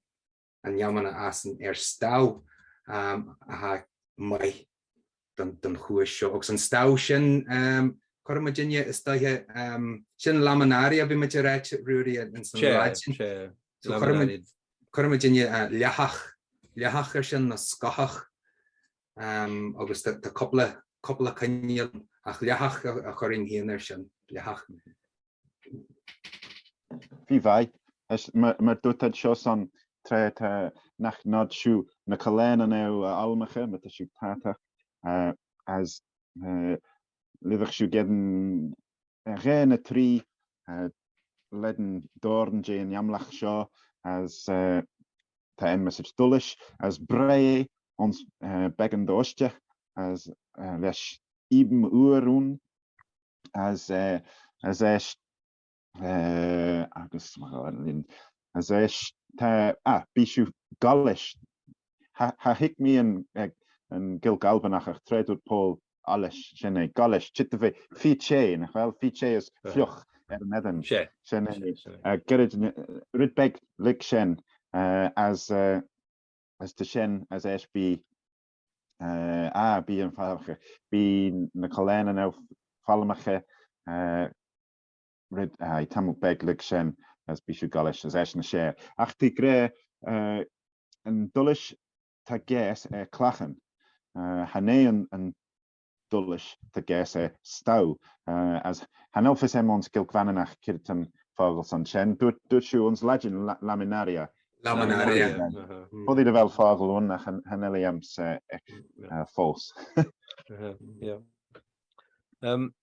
an fheamainn a dh'fhàsann air stàbh, um, a tha math don, don chuairt seo. Agus an stàbh sin, um, cuiridh muidinne, is dòcha, um, sin laminaria a bhithinn ag ràdh, a Ruairidh, anns an Laideann. 'S e, 's e, so cuiridh muid, laminaria. Cuiridh muidinne, uh, leathach, leathach air sin, no scothach, um, agus tha, tha cupla, cupla coinneal, ach leathach a, a chuireadh sinn air sin, leathach. Bha, bha. Is mar, mar a thuirt iad, seo 's ann, tro, tro nach nod sibh na coileanan a, a fhalbhachadh, ma tha sibh pàtach, eh, is, eh, leughadh sibh gu, eh, dhà no trì, eh, leadan dòrainn dhen fheamlach seo, is, eh, tha e air a mheas duileasg, is breith e anns, eh, beagan de dh'oisde, is, eh, leis ìm ùr ann, is, eh, is e, eh, agus, is e, tha, ah, bidh sibh goileas. Tha, tha, thuig mi an, eh, an Gàidhlig Albannach, ach tro thuirt Pòl allais, sin e, goileas, tha e, fìte, nach eil, fìte is fliuch air an eadar. 'S e. Sin e, 's e, 's e. Eh, goirid, eh, rud beag leis sin, eh, is, eh, is tha sin, is e, bidh eh, ah, bidh am falbhachadh, bidh na coileanan a' falbhachadh, eh, rid, aye, tamall beag le sin, agus bidh sibh a' gabhail leis, is esan as fheàrr. Ach tha e ag ràdh, eh, an duileasg, tha geas air clachan. Eh, chan e an, an duileasg, tha geas air stobhadh. Eh, agus chan eil fhios agam anns a' Ghàidhlig a-mhàin ciod an fàgail airson sin. Dùirt, dùirt sibh anns a' Laidinn la-, laminaria. Laminaria. Laminaria. Aha. Mm. Bha iad a' fàgail ann ach chan, chan eil fhios agam, eh, eh, fòs. Aha, yeah. Um,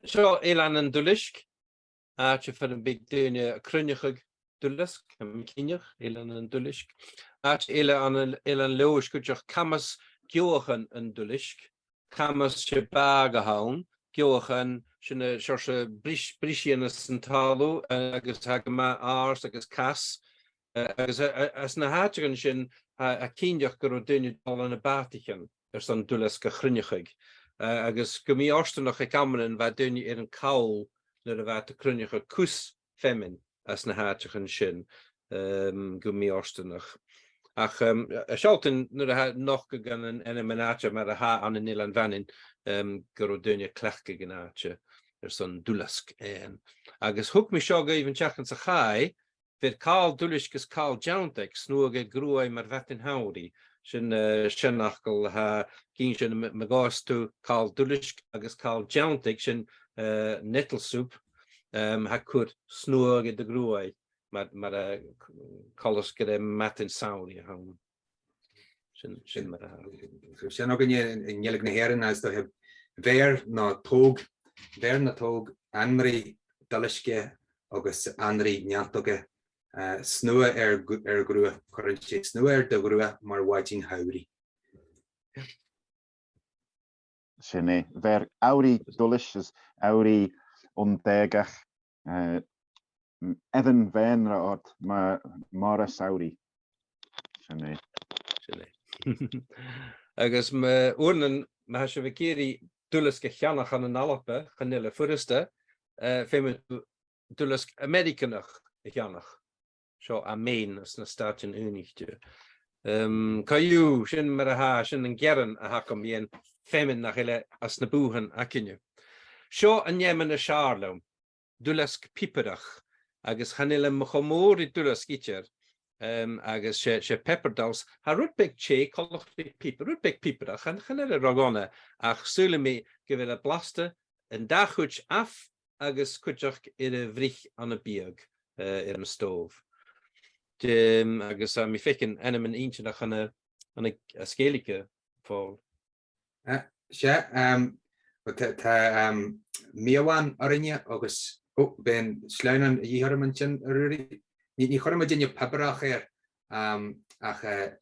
seo Eilean an Duileasg, àite far am biodh daoine a' cruinneachadh duileasg, tha mi cinnteach, Eilean an Duileasg. Àite eile ann an Eilean Leòdhais cuideachd, Camas Geòchan an Duileasg, Camas, 's e bàgh a th' ann, Geòchan, sin, eh, seòrsa bris-, briseadh anns an talamh, eh, agus tha e gu math àrd agus cas, eh, agus, eh, eh, anns na h-àiteachan sin, tha, tha e cinnteach gun robh daoine a' dol ann am bàtaichean airson duileasg a chruinneachadh. Eh, agus gu mì-fhortanach aig amannan bha daoine air an call nuair a bha iad a' cruinneachadh cus feamainn anns na h-àiteachan sin, um, gu mì-fhortanach. Ach, um, a' sealltainn nuair a tha e nochdadh ann an ainmean-àite mar a tha ann an Eilean Mhanainn, um, gun robh daoine a' cleachdadh an àite airson duileasg fhaighinn. Agus thug mi seo dhuibh an t-seachdain sa chaidh, bheir càl duileasg is càl deantaig snuadh air gruaidh mar mhadainn shamhraidh. Sin, eh, seanfhacal a tha ag innse, ma, ma ghabhas tu càl duileasg agus càl deantaig, sin, eh, nettle soup, em, tha e a' cur snuadh air do ghruaidh mar, mar, eh, coltas gur e madainn samhraidh a th' ann. Sin, sin mar a tha. So, sin againne an, an Gàidhlig na h-Èireann, is dòcha, bheir no tog, bheir no tog, anraith duileasg agus anraith neantaig, eh, snuadh air gru-, air gruaidh, cuiridh sinn snuadh air do ghruaidh mar mhadainn shamhraidh. Sin e, bheir anraith duileasg is anraith onndaigeach, eh, m-, eadhon bheannra ort ma, mar as samhraidh. Sin e. Sin e. Agus ma, uaireannan, ma tha sibh ag iarraidh duileasg a cheannach ann an Alba, chan eil e furasta, eh, feumaidh tu duileasg Ameireaganach a cheannach. Seo à Maine anns na Stàitean Aonaichte. Em, co-dhiù, sin mar a tha, sin an gearan a th' agam mu dheidhinn feamainn nach eil anns na bùthan againne. Seo an fheamainn as fheàrr leam, duileasg piobarach, agus chan eil e mu cho mòr ri duileasg idir, em, agus 's e, 's e pepper dulse, tha rud beag teth coltach ri piob-, rud beag piobarach, chan, chan eil e ro dhona, ach saoilidh mi gu bheil e blasta an dà chuid amh agus cuideachd air a bhruich ann am biadh, eh, air an stove. Em, agus, eh, tha mi a' faicinn ainmean inntinneach ann an, ann an, eh, Sgaeiligeadh, Pòl. Eh, 's e, em, tha, tha, em, mìorbhàn oirnne agus, o, bidh an sleamhnán a dhìth orm an sin, a Ruairidh. Nì, nì chuireamaid an nì piobarach air, em, ach, eh,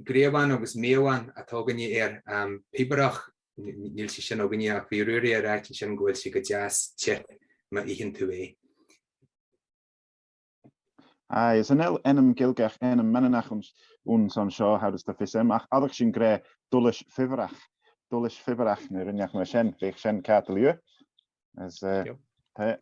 griabhán agus mìorbhán a th' againne air, em, piobarach, n-, n-, chan eil sibh sin againne ach bha Ruairidh ag ràdh an sin gu bheil e gu deas teip ma itheann tu e. Aye, is chan eil ainm Gàidhealach, ainm Manannach ann, ann an seo, tha fhios agam, ach tha sinn ag ràdh duileasg piobarach, duileasg piobarach, no rudeigin mar sin, bhiodh sin ceart gu leòr. Is, eh, tha,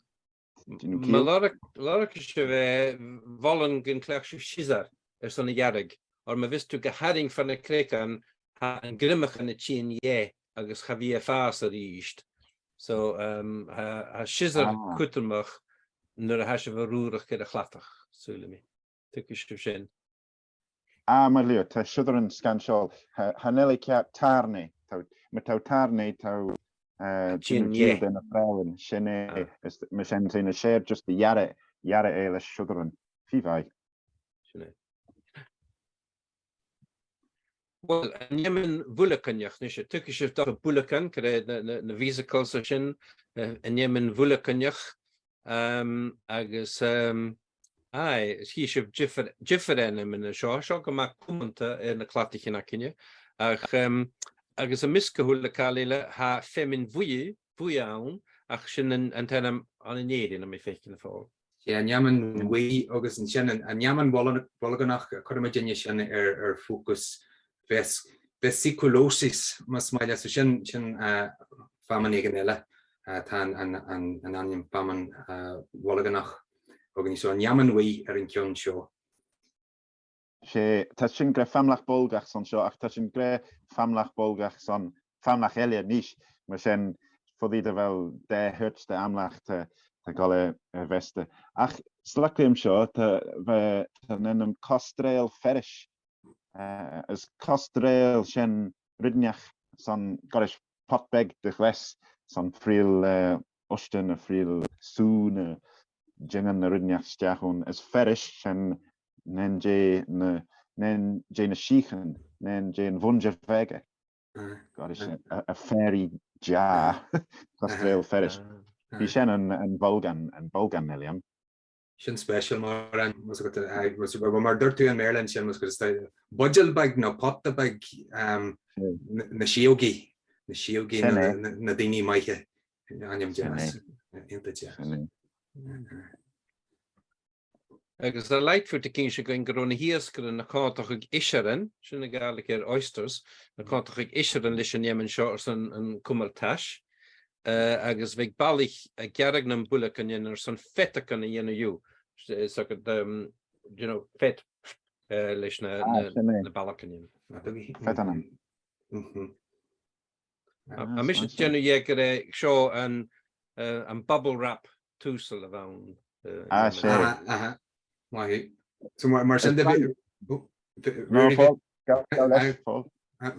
dè nì mi. Ma lorg-, lorgas sibh e, mholainn gun cleachd sibh siosar airson a ghearradh, oir ma bhios tu ga tharraing far na creagan, tha an griomachadh a' tighinn dheth agus cha bhi e a' fàs a-rithist. So, um, tha, tha siosar cudromach nuair a tha sibh a' rùrachd air a' chladach, saoilidh mi. Tuigidh sibh sin. Ah, math dha-rìribh, tha siosairean sgainteil. Tha, chan eil e ceart tàirneadh. Tha, ma tha tàirneadh, tha, eh, sin e. Dìreach na bràithrean, sin e, is, mar sin, sin e, 's e just a ghearradh, ghearradh e le siosairean. Fìor mhath. Sin e. Uill, an fheamainn bhuilgeanach, nise, tuigidh sibh dè tha builgean, gur e na, na, na musicals a tha sin, eh, an fheamainn bhuilgeanach, um, agus, um, aye, is chì sibh diofar-, diofar ainmean an seo, seo gu math cumanta air na cladaichean againne, ach, um, agus am measg a h-uile càil eile, tha feamainn bhuidhe, buidhe ann, ach sin an, an t-ainm ann an Èirinn, tha mi a' faicinn, a Phòil. 'S e an fheamainn bhuidhe agus an sin an, an fheamainn bhuilg-, bhuilgeanach, cuiridh muidinne sin air, air fòcas, ves-, vesiculosis, mas math leibh, so sin, sin, eh, feamainn aig an fhile, eh, tha an, an, an, an ainm feamainn, eh, bhuilgeanach againn, so an fheamainn bhuidhe air an ceann seo. 'S e, tha sinn gu math famlach Bòlgach son seo, ach tha sinn gu math famlach Bòlgach son famlach eile a-nis. Mar sin, feumaidh tu a bhith dà thuirt de fhamlach, tha, tha goile air a' bheasta. Ach, 's e leam seo, tha, bha, tha an t-ainm Coisdeil Feirist. Eh, is Coisdeil sin rudeigin son goiris poit bheag de ghlas, son frithealadh, eh, ostain, a' frithealadh sùgh, no dìnnear no rudeigin a-steach ann. Is feirist sin, an e dè na, an e dè na sìthichean, an e dè na bhuntàta bheaga. Aye. Goiris, aye, a, a fairy jar. Coisdeil Feirist. Aye. Bidh sin ann, ann am Bolgan, ann am Bolgan, a Liam. Sin special, mar an, mas e gu bheil, aye, mas, mar a thuirt thu, am Beurla sin, mas e gu bheil, buidheal beag no pota beag, um, na, na sitheogaidh, na sitheogaidh, na, na, na daoine math, ainm deas, iontach deas. Agus tha Lightfoot ag innse dhuinn gun robh na h-iasgairean a' còmhdachadh eisirean, sin a' Ghàidhlig air oysters, a' còmhdachadh eisirean leis an fheamainn seo airson an cumail tais. Eh, agus bhiodh balaich a' gearradh nam builgeanan airson feadagan a dhèanamh dhiubh. So, so gu, um, you know, fead, eh, leis na, na, na balganan. Feadagan. A, a-nis, dèanamh dheth gur e seo an, eh, an bubble wrap tùsail a bh' ann, eh, aha, aha. Maith. So mar, mar sin de bhith, no, Ruairidh, Pòl, gabh, gabh leis, Pòl.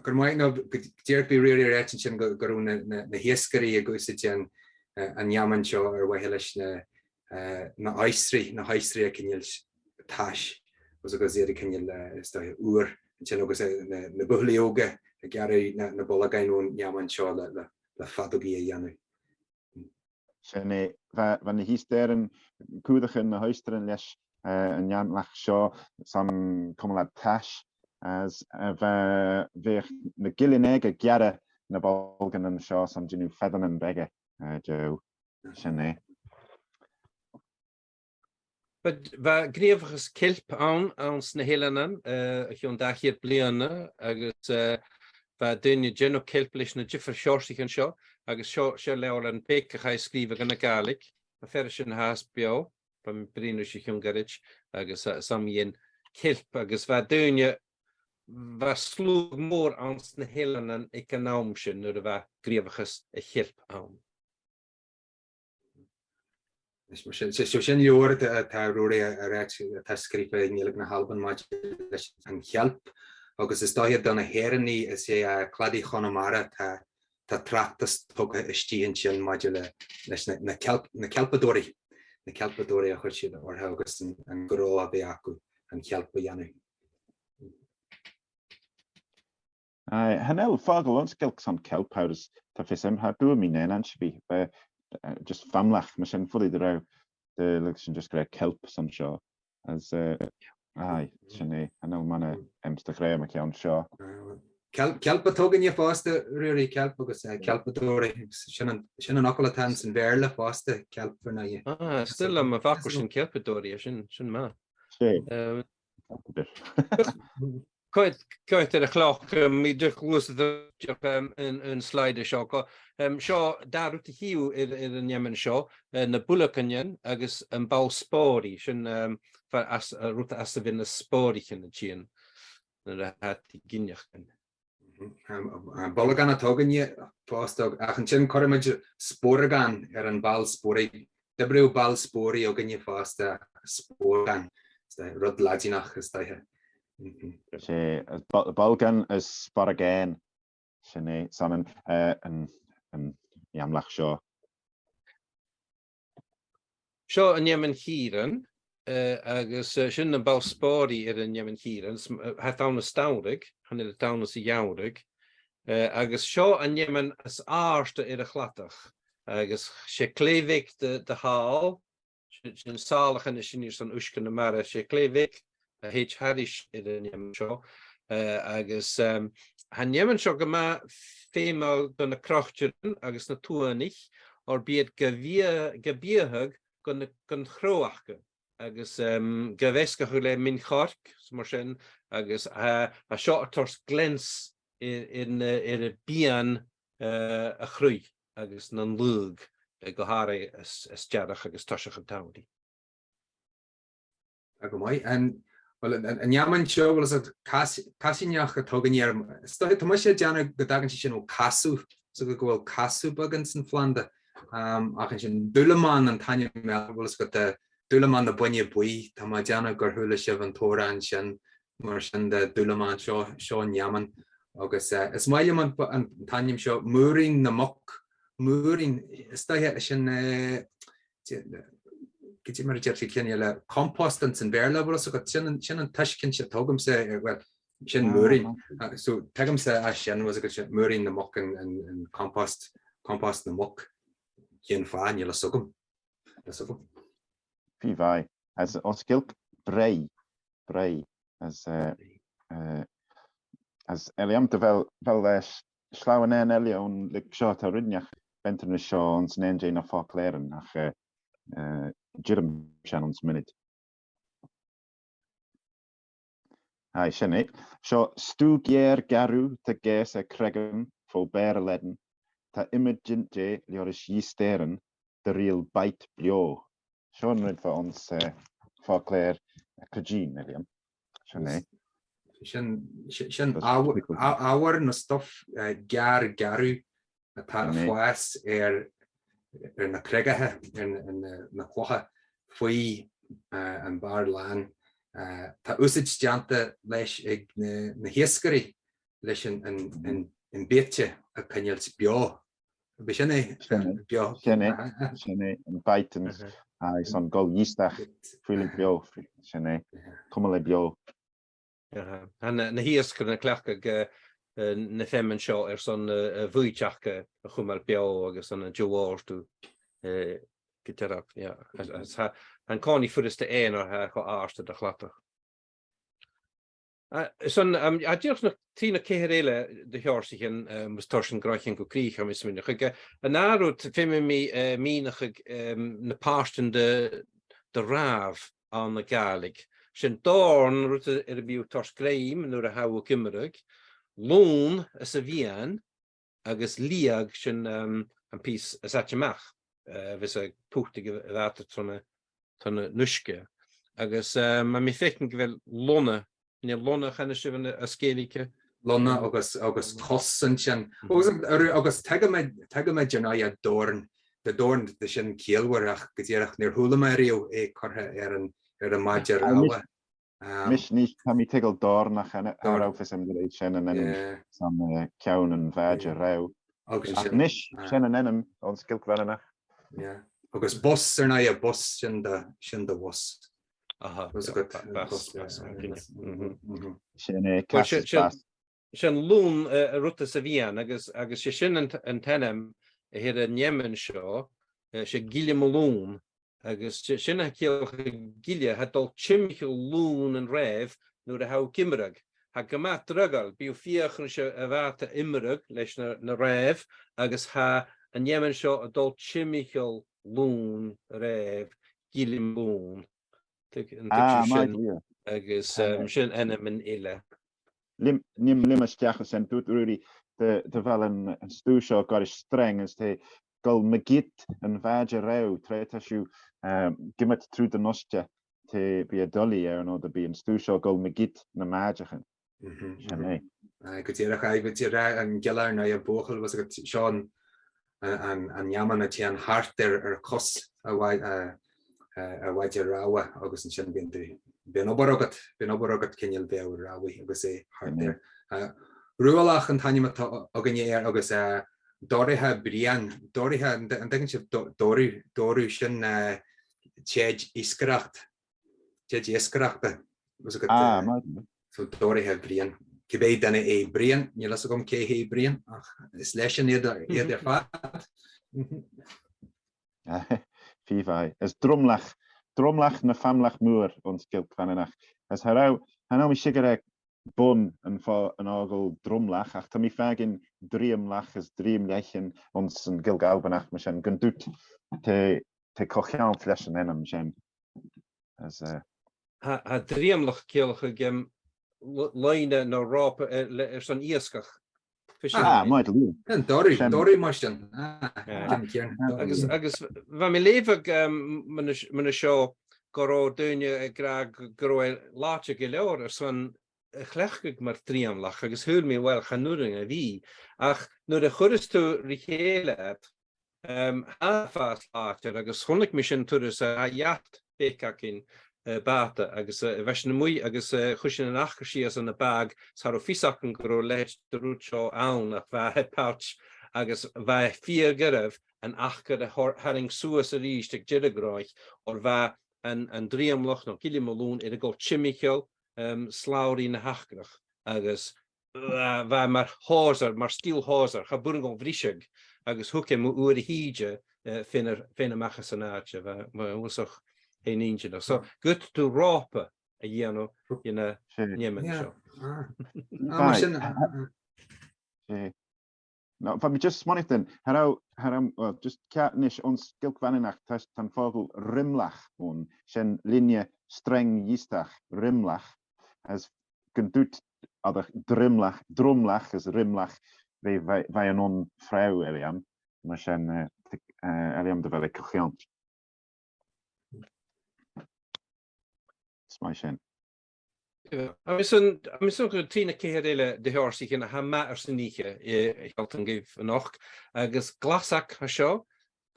Gur maith, no, gu, gu dearbh bidh Ruairidh ag ràdh an sin gu, gun robh na, na, na h-iasgairean ag ùsaideadh an, eh, an fheamainn seo air mhaithe leis na, eh, na h-oysters, na h-oysters a' cumail tais, agus agus iad a' cumail, eh, is dòcha, uair, an sin agus, eh, na, na buidheallain òga a' gearradh na, na bolganan ón fheamainn seo le, le, le feadagh a dhèanamh. Sin e, bha, bha na h-oysters, cùbhraidhean na h-oysters leis, eh, an fheamlach seo, son cumail tais, agus, eh, bha, bhiodh na gillean òga a' gearradh na bolganan seo son dèanamh feadagan beaga, eh, dhiubh. Sin e. Bha, bha gnìomhachas ceilp ann, anns na h-eileanan, eh, o chionn dà cheud bliadhna, agus, eh, bha daoine a' dèanamh ceilp leis na diofar sheòrsaichean seo, agus seo, seo leabharlann beag a chaidh a sgrìobhadh anns a' Ghàidhlig, am fear sin a tha beò, bha mi a' bruidhinn ris a chionn ghoirid, agus, eh, 's ann mu dheidhinn ceilp, agus bha daoine, bha sluagh mòr anns na h-eileanan aig an àm sin nuair a bha gnìomhachas a' cheilp ann. Is mar sin, so, so sin leabhar a, a tha Ruairidh a, a rèit, a tha sgrìobhte aig an Eilean na h-Albann maidir leis an cheilp, agus is dòcha do na h-Èireannaich is e, eh, Cladaigh Chonamara, tha, tha tractas tugtha istigh an sin maidir le, leis na, na ceilp-, na ceilpeadóirean, na ceilpeadóirean a chuir siad orthu agus an, an grà a bh' aca an ceilp a dhèanamh. Aye, chan eil fàgail anns a' cheilp son ceilp, agus tha fios agam, tha dà mhìle an sin, bha, eh, just famlach, mar sin, fhuair iad ro, de, like, sin just gu robh ceilp son seo. Agus, eh, aye, sin e, chan eil mòran a, em, 's dòcha gu robh mi ceann seo. Aye, well, ceilp, ceilp a' togail fhathast, Ruairidh, ceilp agus, eh, ceilpeadóirean, sin an, sin an fhacal a th' anns a' Bheurla fhathast, ceilp, far na. Ah, still, am facal sin ceilpeadóirean, sin, sin math. Sin. Eh, Coimhead, coimhead air a' chloc, um, mi dìreach a' gluasad, um, an, an slide seo. Co-, um, seo dà rud a chì thu air, air an fheamainn seo, eh, na builgeanan agus am ball-spòraidh. Sin, um, far as, eh, rud às a bheil na spòraichean a' tighinn nuair a tha iad a' gineachadh. Mhm. Um, um, bolgan a' togail fhathast, ach an sin cuiridh muid spòragan air am ball-spòraidh. Dè bhiodh ball-spòraidh againne fhathast, spòragan. Is e rud Laidineach, is dòcha. Mhm. 'S e, is bo-, bolgan is spòragan. Sin e, son an, eh, an, an fheamlach seo. Seo an fheamainn chìrean, eh, agus, eh, sin am ball-spòraidh air an fheamainn chìrean, s-, eh, tha e ann as t-samhradh, chan eil e ann sa gheamhradh, eh, agus seo an fheamainn as àirde air a' chladach, agus 's e clèith bheag de, de shàl, sin, sin sàlachan a' sineadh airson uisge na mara, 's e clèith bheag a thèid thairis air an fheamainn seo, eh, agus, em, tha an fheamainn seo gu math feumail do na croitearan agus na tuathanaich, oir bidh iad ga bhia-, ga biathadh gun, gun chrodh aca, agus, em, ga mheasgachadh le min-choirce, is mar sin, agus, eh, tha seo a' toirt gleans air, air na, air a' bhian, eh, a' chruidh agus nan laogh, eh, gu h-àraidh as, as t-earrach agus toiseach an t-samhraidh. Tha gu math. An, Well, an, an, an fheamainn seo, well, is e cas-, casainneach a th' againn air, is dòcha, tha mise a' dèanamh gun tagann sinn sin o casadh, so gu bheil casadh beag anns an phlanda. Um, ach an sin, duilleaman an t-ainm eile, well, is gu, eh, duilleaman na boinne buí, tha mi a' dèanamh gur chuala sibh an t-òran sin, mar sin de dhuilleaman seo, seo an fheamainn. Agus, eh, is math leam an, an t-ainm seo, Mùireann na Muc. Mùireann, is dòcha sin, eh, gu dè mar a deir sibh, cineál compost anns a' Bheurla, bhfuil fhios agad, sin an, sin an t-uisge a th' agamsa, eh, well, sin Mùireann. Ah, so, tuigimse às sin, bhfuil fhios agad, sin Mùireann na Muc an, an, an compost, compost na muc. Cén fáth, níl fhios agam. Fhios agam. Fìor mhath. Agus os cionn breith, breith. Agus, eh, eh, agus Uilleam, a bheil, a bheil, eh, s-, sleamhainn eile ann le seo a tha rinneach, beintear an seo anns an aon dè na foclairean, ach, eh, eh, dìreach sin anns a' mhionaid. Aye, sin e. Seo, stuth geàrr-ghearradh, tha geas air creagan, fo bheàrr a leadan, tha iomadh dinnear leis a' gheàrr-ghearradh, de rìl bait beò. Seo an rud a bh' anns, eh, foclair, eh, Cregeen, Uilleam. Sin e. Sin, sin, sin Agus ábhar, á-, ábhar no stuff, eh, geàrr-ghearradh a tha a' fàs air, air na creagacha, air na, air na, na clocha, faoi, eh, am bàrr làn. Eh, tha usaid dèanta leis aig na, na h-iasgairean, leis an, an, an, am beate a' coinneachadh beò. Bidh sin e, Sin e. Beò. Sin e. Aha, aha. Sin e, am bait an, Aha. aye, son a dhol a-steach, Bit. faoileadh Aha. beò, sin e. Aha. Cumail e beò. Aha. Tha na, na h-iasgairean a' cleachdadh, eh, eh, na feamainn seo airson, eh, a' bhuidheann a chumail beò agus an, an deagh òrdugh, eh, gu dearbh, yeah. Agus, agus tha, tha an-còmhnaidh furasta aonair, tha e cho àrd air a' chladach. Eh, son, um, a' dìreach na, trì no ceithir eile de sheòrsaichean, eh, mus toir sinn gnothaichean gu crìch, tha mi a' smaoineachadh. An ath rud, feumaidh mi, eh, mìneachadh, em, na pàirtean de, de ràmh ann an Gàidhlig. Sin dòrn, rud air am bi thu a' toirt grèim nuair a tha thu ag iomradh, lùn anns a' mheadhan, agus liag, sin, um, am pìos as fhaide a-mach, eh, a bhios a' putadh a' bhàta tron a', tron an uisge. Agus, eh, ma tha mi a' faicinn gu bheil lona, an e lona a chanas sibh ann an, ann an Gàidhlig? Lona agus, agus cos an sin. Mhm. Agus, agus tuigidh mi, tuigidh mi dè nì a' dòrn, de dhòrn de sin ciallmhar ach gu dìreach nuair a chuala mi riamh e curtha air an, air a' mhàidir ràmha. Aye, mise, Um, mise a-nis, tha mi a' tuigeadh dòrnach an, an Dòrn. ràmh, is am gur e sin an ainm Yeah. san, eh, ceann a' mhàidir Yeah. ràmh. Agus Ach sin, nis, ah. sin an ainm anns Gàidhlig Bhreatannach. Yeah. Agus bus, air neo bus, sin do, sin do bhus. Aha, Bus yeah, agat, bu-, bus, bus, bus, yeah, bus. yeah. Mhm. Mhm. Sin e, Well, cas sin, is sin, bas. sin lùn, eh, a' ruith anns a' mheadhan, agus, agus 's e sin an t-, an t-ainm a th' air an fheamainn seo, eh, 's e gille mo lùin. Agus si-, sin a' ciallachadh gille, tha e a' dol timcheall lùn an ràmh nuair a tha thu ag iomradh. Tha e gu math draghail, bidh thu a' feuchainn ris a' bhàta iomradh leis na, na ràimh, agus tha an fheamainn seo a' dol timcheall lùn an ràimh, gille mo lùin. Tuig-, an tuig Ah, sibh math sin? dha-rìribh. Agus, Ah, um, sin ainmean eile. Leum, leum, leum a-steach an sin, dùil, Ruairidh, de, de bheil an, an stuth seo goirid sreang, is tha e a' gabhail mu dheireadh a' mhàidir ràmh, tro tha sibh, um, ag iomadh trud an-dràsta, tha, bidh e doiligh air, no, de bhith an stuth seo a' gabhail mu dheireadh nam màidean. Mhm, Sin mhm. e. Aye, gu dìreach, aye, gu dìreach, an gille air neo buachaill, bhus agat, seo an, an, an, an fheamainn a' tighinn thart air, air cos a' mhà-, eh, eh, a' mhàidir ràmha agus an sin bidh an, bidh an obair agad, bidh an obair agad cineal beò ràmhaidh agus e thart Mhm. air. Eh, Ruadhallach an t-ainm a th' againne air agus, eh, Dorothy Brian, Dorothy, an, an dtuigeann sibh Do-, Dorothy, Dorothy sin, eh, tè iasgaireachd, tè iasgaireachd, bhus agat, Ah, eh, math. so Dorothy Brian. Ge b' e dè a th' aig Brian, níl fhios agam cò th' aig Brian, ach is leis an iad, iad air fad. Fìor mhath. Is dromlach, dromlach na famlach mòr anns Gàidhlig Bhreatannach. Is tha ràmh, tha ràmh mi sigur aig bun an fo-, an fhoghail dromlach, ach tha mi a' faighinn driomlach is driomlaichean anns an Gàidhlig Albannach, mar sin, gun dùil, tha, tha e co-cheangailte leis an ainm sin. Is, eh, Tha, tha driomlach a' ciallachadh, um, lo-, loidhne no ròpa, eh, le, airson iasgach. Fishing Ah, line. math dha-rìribh. An Dorothy, Sin. Dorothy mar sin. Ah, Yeah. ceann ceann. Ah, Dorothy. Agus, agus bha mi a' leughadh, um, mun a s-, mun a seo, gun robh daoine ag ràdh gu, gun robh e làidir gu leòr airson a chleachdadh mar dhreamlach, agus shaoil mi, uill, chan urrainn a bhith. Ach nuair a chuireas tu ri chèile iad, um, tha e a' fàs làidir, agus chunnaic mi sin turas a tha yacht beag againn, eh, bàta, agus, eh, bha sinn a-muigh, agus, eh, chuir sinn an acair sìos ann am bàgh, 's cha robh fios againn gun robh leithid de rud seo ann, ach bha e pouch, agus bha e fìor dhoirbh an acair a thar-, tharraing suas a-rithist aig deireadh an ghnothaich, oir bha an, an dreamlach, no gille mo lùin, air a dhol timcheall, um, slabhraidh na h-acrach, agus bha, bha e mar hawser, mar steel hawser, cha b' urrainn dhomh bhriseadh, agus thug e mu uair a thìde, eh, faighinn, faighinn a-mach às an àite, bha, bha e uabhasach fhèin-inntinneach. So, gun tèid thu ròpa a dhèanamh dha na Sin. nèaman Yeah. seo. Ah. Ah, mar Bye. sin, ah, ah. Eh, no, bha mi just smaoineachadh, tha, tha, well, just ceart a-nis, anns a' Ghàidhlig bheaga, tha, tha am focal rimlach ann, sin linne, streng, dh'fhiosrachadh, rimlach, agus gun tèid thu air adhart, drimlach, drumlach is rimlach, bha, bha, bha an aon fhreagh air a dhèanamh, mar sin, eh, th-, eh, air a dhèanamh de bheil e co-cheangailte. Is math sin. Yeah. Agus an, agus an gun tèid na ceithir eile de sheòrsaichean a tha math airson ithe, eh, a shealltainn dhuibh a-nochd, agus glasag, tha seo,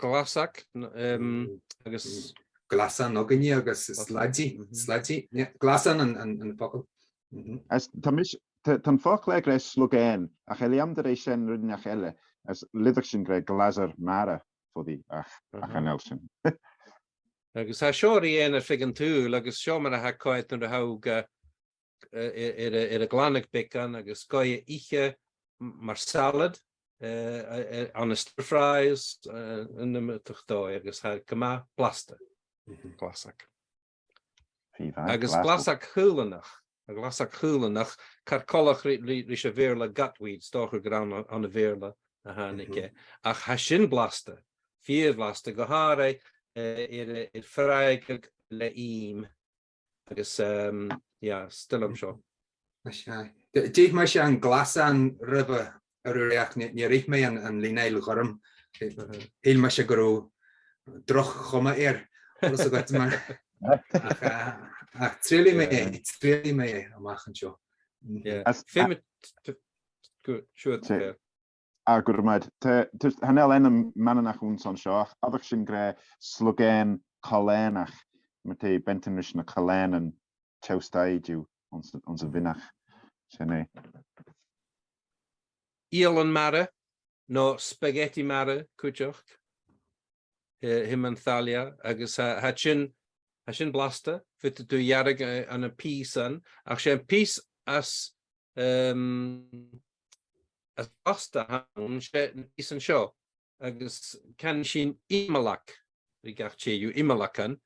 glasag, n-, em, Mm. agus Glasan againne agus Glas-, slaidi, mhm. slaidi, yeah, glasan an, an, an focal. Mhm. Is tha mise, tha, tha am focal aig Gras slugèin, ach chan eil mi a' dol a ràdh sin ri neach eile, is leugh sinn gur e glasar mara, fodha, ach, ach Aha. chan eil sin. Agus tha seo ri fhaighinn air feadh an t-saoghail, agus seo mar a tha e a' coimhead nuair a tha thu ga, eh, air, air, air a ghlanadh beagan, agus gabhaidh e ithe m-, mar salad, eh, eh, eh, ann an stir fries, eh, ann am, tuigidh tu, agus tha e gu math blasta. Mhm. Glasag. Fìor mhath, Agus glasag. glasag chaolanach, a' glasag chaolanach, car coltach ri, ri, ris a' Bheurla gut weed, 's dòcha gur ann, ann am Beurla a thàinig Mhm. e. Ach tha sin blasta, fìor bhlasta, gu h-àraidh, eh, air, air fraighgeadh le ìm. Agus, um, yeah, 's toil leam seo. Mas e. D-, dè mar a tha an glasan roimhe, a Ruairidh, ach ni, nì, nì mi an, an lìon-eòlais ghorm. Shaoil mise gun robh droch chuma air. Rud sam bith mar. Ach, ach, ach trèighidh mi, Yeah. trèighidh mi a-mach an seo. Mm. Yeah. As, Feumaidh t-, t-, go, siuthad, Tè. Claire. Ah, gu dearbh. Tha, tha, chan eil ainm Manannach ann an seo, ach abair sinn gur e slugèin coileanach, mar tè, beintean ris na coileanan teastaidh dhiubh anns, anns a' mhionach. Sin e. Ialann-mara, no spaghetti-mara, cuideachd. Eh, Himmentalia, agus tha, tha sin, tha sin blasta, faodaidh tu a ghearradh, eh, ann am pìosan, ach 's e am pìos as, ehm, as blasta a th' ann, 's e na pìosan seo, agus canaidh sinn imeallaig ri gach tè dhiubh, imeallagan,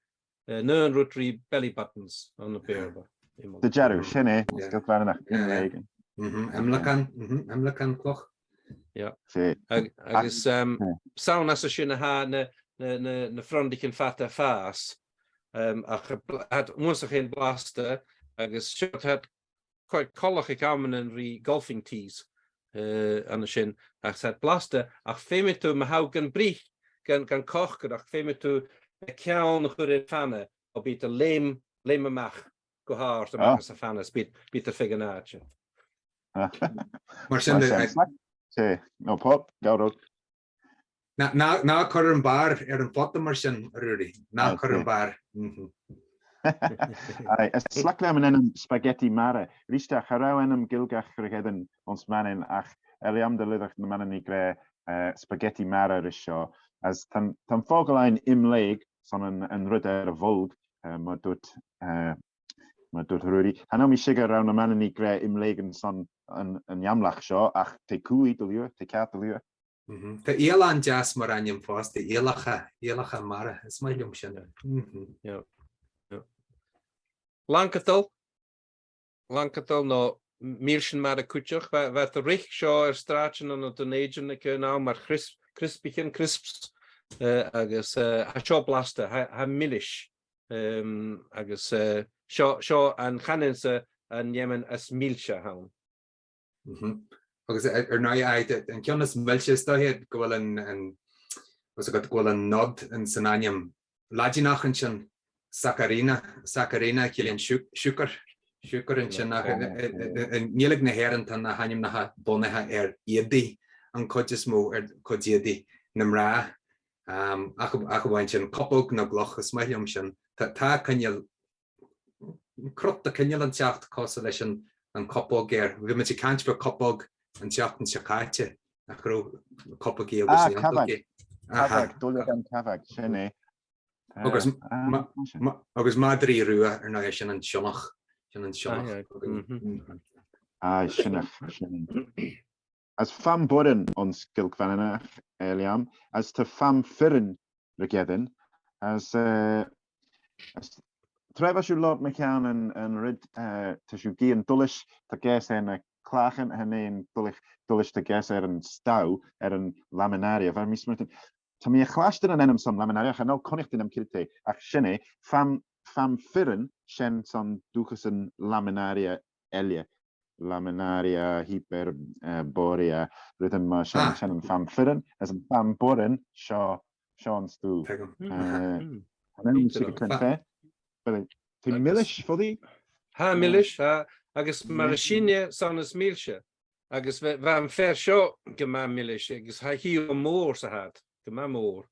eh, an aon rud ri belly buttons ann am Beurla. Imeallagan. Gu dearbh, sin e, Yeah. sgil Mhàrannach, Yeah, yeah. imeallagan. Mhm, imeallagan, mhm, imeallagan cloch. Yeah. Sin e. Ag-, Ach, agus, um, yeah. 'S ann às a sin a tha na, na, na, na fronaichean fada a' fàs, um, ach a bl-, tha iad uabhasach fhèin blasta, agus seo tha iad quite coltach aig amannan ri golfing tees, eh, an sin, ach 's iad blasta, ach feumaidh tu, ma tha thu gan bruich, gan, gan còcaireachd, feumaidh tu ceann a chur air fana, oir bidh iad a' leum, leum a-mach gu h-àrd a-mach Ah. às a' fhana, is bidh, bidh iad air feadh an àite. Ah. Mar sin, Mar sin, eh, slac-, tè, no, pop, gabh rud. Na, na, na cuir am bàrr air am pota mar sin, a Ruairidh. Na Ah, cuir am tè. bàrr. Mhm. Aye, is slac leam an ainm spaghetti mara. A-rithist, cha robh ainm Ghaeilgeach ri chèile anns Manainn, ach air leth de leughadh na Manannaich gur e, eh, spaghetti mara ris seo. Is tha, tha am focal ann imleig, son an, an rud air a bholg, eh, mar a thuirt, eh, mar a thuirt Ruairidh. Chan eil mi a' smaoineachadh gun robh na Manannaich ag ràdh imleig airson an, an imeall seo, ach tè cùbhaidh, dè a-riamh, tè ceart, dè a-riamh. Mhm. Tha iallan deas mar ainm fosta, iallan, iallan mara, is math leam sin. Mhm. Yeah. Yeah. Làngadal, làngadal no m-, mìlsean mara cuideachd, bha, bha iad a' reic seo air sràidean ann an Dùn Èideann aig aon àm mar chris-, crispaichean, crisps, eh, agus, eh, tha seo blasta, tha, tha milis, ehm, agus, eh, seo, seo an, chanainn-sa, an leaman as milse a th' ann. Mhm. Agus, eh, air neo-, aye, de, an ceann as milse, is dòcha gu bheil an, an, was it, gu bheil an nod anns an ainm Laidineach an sin, saccharina, saccharina, a' ciallachadh siù-, siùcar, siùcar an sin, ach, eh, eh, eh, eh, an Gàidhlig na h-Èireann, tha na h-ainmean nach eil bunaithe air èadaidh, an cuid as motha, air cuid èadaidh na mnà. Um, ach, ach a bheil sin cupag no gluch, is math leam sin. Tha, tha coinneal, cruth de choinneal an teachd cosúil leis an, an cupag air. Bha mi a' caint far cupag an t-seachdain seo chaidh, nach robh cupag agus Ah, an cabhag. Cabhag, duilleag an cabhag, sin e. Agus Eh, ah, ma-, sin. ma-, agus madraí ruadh air neo, sin an sionnach, sin an sionnach. Aye, aye. Mhm. Aye, sionnach, sionnach. Is fam boireann anns Gilg Mhanannach, eh, leam, is tha fam fireann ri gearan, is, eh, is tràth a bha sibh a' lorg mu cheann an, an rud, eh, tha sibh a' guidhe an duilis, tha geas air na clachan, tha an duilis, duilis tha geas air an stobh, air an laminaria, bha mi a' smaoineachadh, tha mi a' cleachdadh an ainm son laminaria, chan eil cunnart agam ciod e, ach sin e, fam, fam fireann, sin son dùthchannan laminaria eile. Laminaria, hyper, eh, borea, rudan mar sin, Ah. sin am fam fireann, is am fam boireann, seo, seo an stobh. Pegam. Mm. Eh, Mm. an ainm Neat sin enough. Chan eil fhios. Bheil, tha Agus milis, foddy? Tha milis, tha, agus mar a sin, son is milse. Agus bha, bha am fear seo gu math milis, agus tha i mòr sa chad, gu math mòr.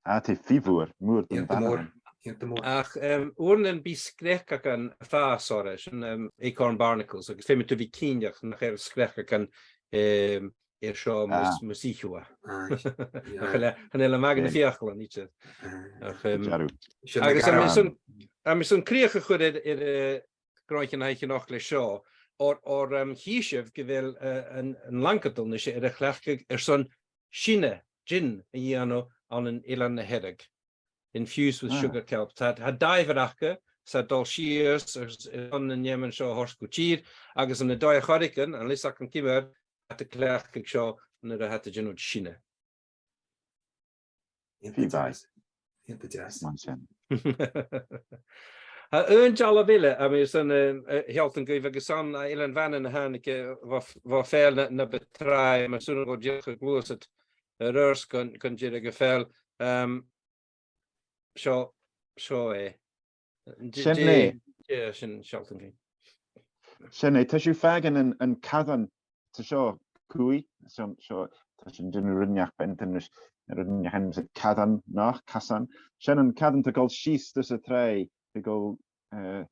Ah, tha i fìor mhòr, mòr don Iad mòr, bhanana. Iad mòr. Ach, em, uaireannan bidh sgreacagan a' fàs orra, sin, em, acorn barnacles, agus feumaidh tu bhith cinnteach nach eil sgreacagan, em, air seo mus, Ah. mus ith thu e. Aye. Ach chan eil, chan eil e math dha na fiaclan idir. Aye. Ach, em, Dearbh. Sin agus agus tha mi airson, tha mi airson crìoch a chur air, air, eh, gnothaichean a th' againn a-nochd le seo, oir, oir, em, chì sibh gu bheil, eh, an, an lanncadal a-nis air a chleachdadh airson sine, gin, a dhèanamh ann an Eilean na Hearadh. Infused with Ah. sugar kelp. Tha, tha diver aca, 's a' dol sìos, airson an fheamainn seo a thoirt gu tìr, agus ann an dòigh air choreigin, an lios aca an ciamar, tha iad a' cleachdadh seo nuair a tha iad a' dèanamh sine. Iad a' deas. Iad a' deas. Mar sin. Tha aon dealbh eile, a bha mi airson, eh, eh, shealltainn dhuibh agus 's ann à Eilean Mhanann a thàinig e, eh, bha, bha fèill na, na bu tràithe, mar sin gun dèanadh gluasad air adhart gun, gun dèanadh e fèill. Em, seo, seo e. Dè, Sin dè, e. dè sin sealltainn dhuinn? Sin e, tha sibh a' faighinn an, an cadan, tha seo cùi, seo, seo, tha sinn a' dèanamh rudeigin beanntan ris, rudeigin a th' ann, cadan, no, casan. Sin an cadan a tha a' dol sìos 's a' tràigh, a' dol, eh,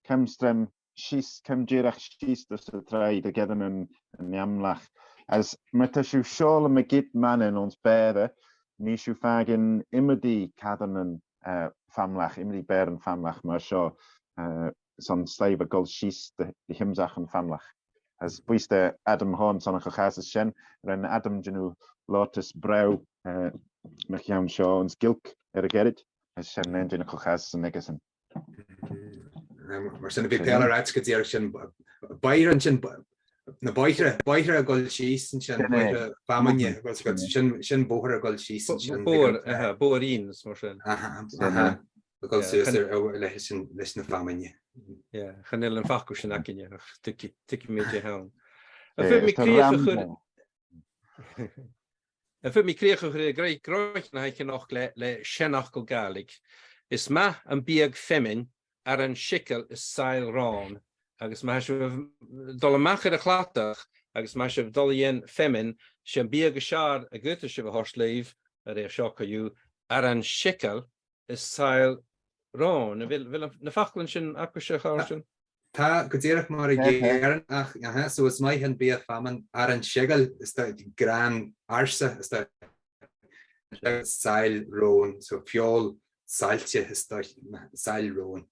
ceann-streim sìos, ceann dìreach sìos 's a' tràigh, a' gearan an, an fheamlach. Agus ma tha sibh a' seòladh mu dheireadh Mhanann anns Beurla, nì sibh faighinn iomadach cadan an, eh, feamlach, iomadach beàrn feamlach mar seo, eh, son slàinte a' dol sìos do, do chimseach an fheamlach. Agus buidheann do Adam Horn son a' cho-chàs sin, rinn Adam dhen lòrtas brèagha, eh, mu cheann seo anns Gilg air a' Ghàrradh, agus sin an aon dhen a' cho-chàs san aige sin. Mm, mar sin a bhith peile ag ràdh gu dìreach sin, b-, boithrean sin, b-, na boithrean, boithrean a' dol sìos an sin, Sin e. boithrean feamainne, agus gu, sin, sin bothar a' dol sìos an Bo-, sin, bothar, bhig an aha, bothar-ìn, is mar sin. Aha, Sin aha. e. A' dol Yeah, sìos chan- air, air, leis an, leis na feamainne. Yeah, chan eil am facal sin againne, ach tuigidh, tuigidh mi dè th' ann. A Eh, bheil mi is tá crìoch a chur, rambling. a bheil mi crìoch a chur air gnothaichean a th' againn a-nochd le, le seanfhacal Gàidhlig. Is math am biadh feamainn, aran seigeil is sàil ròn. Agus ma tha sibh a' dol a-mach air a' chladach, agus ma tha sibh a' dol a dh'fheum feamainn, 's e am biadh as fheàrr a dh'fhaodadh sibh a thoirt leibh, a rèir seo co-dhiù, aran seigeil is sàil ròn. A bheil, a bheil na faclan sin agaibhse, a chàirdean? Tha, gu dìreach mar a Eh, eh. dh'fheumainn, ach, aha, so is math am biadh feamainn, aran seigeil, is dòcha gràn àrsa, is dòcha sàil ròn, so feòil saillte, is dòcha sàil ròn.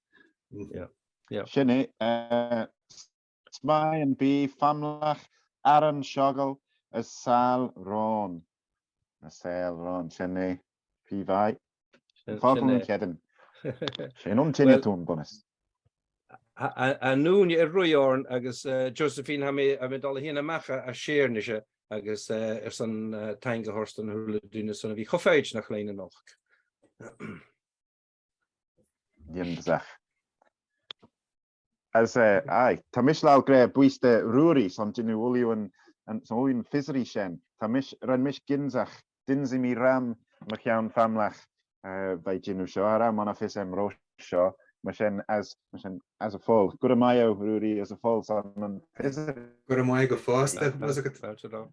Mm. Yeah, yeah. Sin e, eh, is math am biadh feamlach, aran seigeil is sàil ròn. Na sàil ròn, sin e. Pìobhaidh. Sin, Fàilte sin an e. ceadan. Sin an tine Well, tùm bunus. a, a, a-nis air ruith oirnn agus, eh, Josephine, tha mi, tha mi a' dol a thighinn a-mach à, à sèithir a-nis, eh, agus, eh, airson, eh, taing a thoirt dhan a h-uile duine airson a bhith cho foighidneach leinn a-nochd. Dh'ionnsaich. Agus, eh, aye, tha mise làn grèim buidheann do Ruairidh son dèanamh uile an, an, son uile an fiosraidh sin. Tha mise, rinn mise ionnsachadh, dh'ionnsaich mi ram mu cheann feamlach, eh, bha e a' dèanamh seo, a ràdh, mar a tha fios agam, ro seo, mar sin, as, mar sin, as a foil. Go raibh maith, a Ruairidh, as a foil, 's ann an fios. Go raibh maith gu fòsta, mas e gu...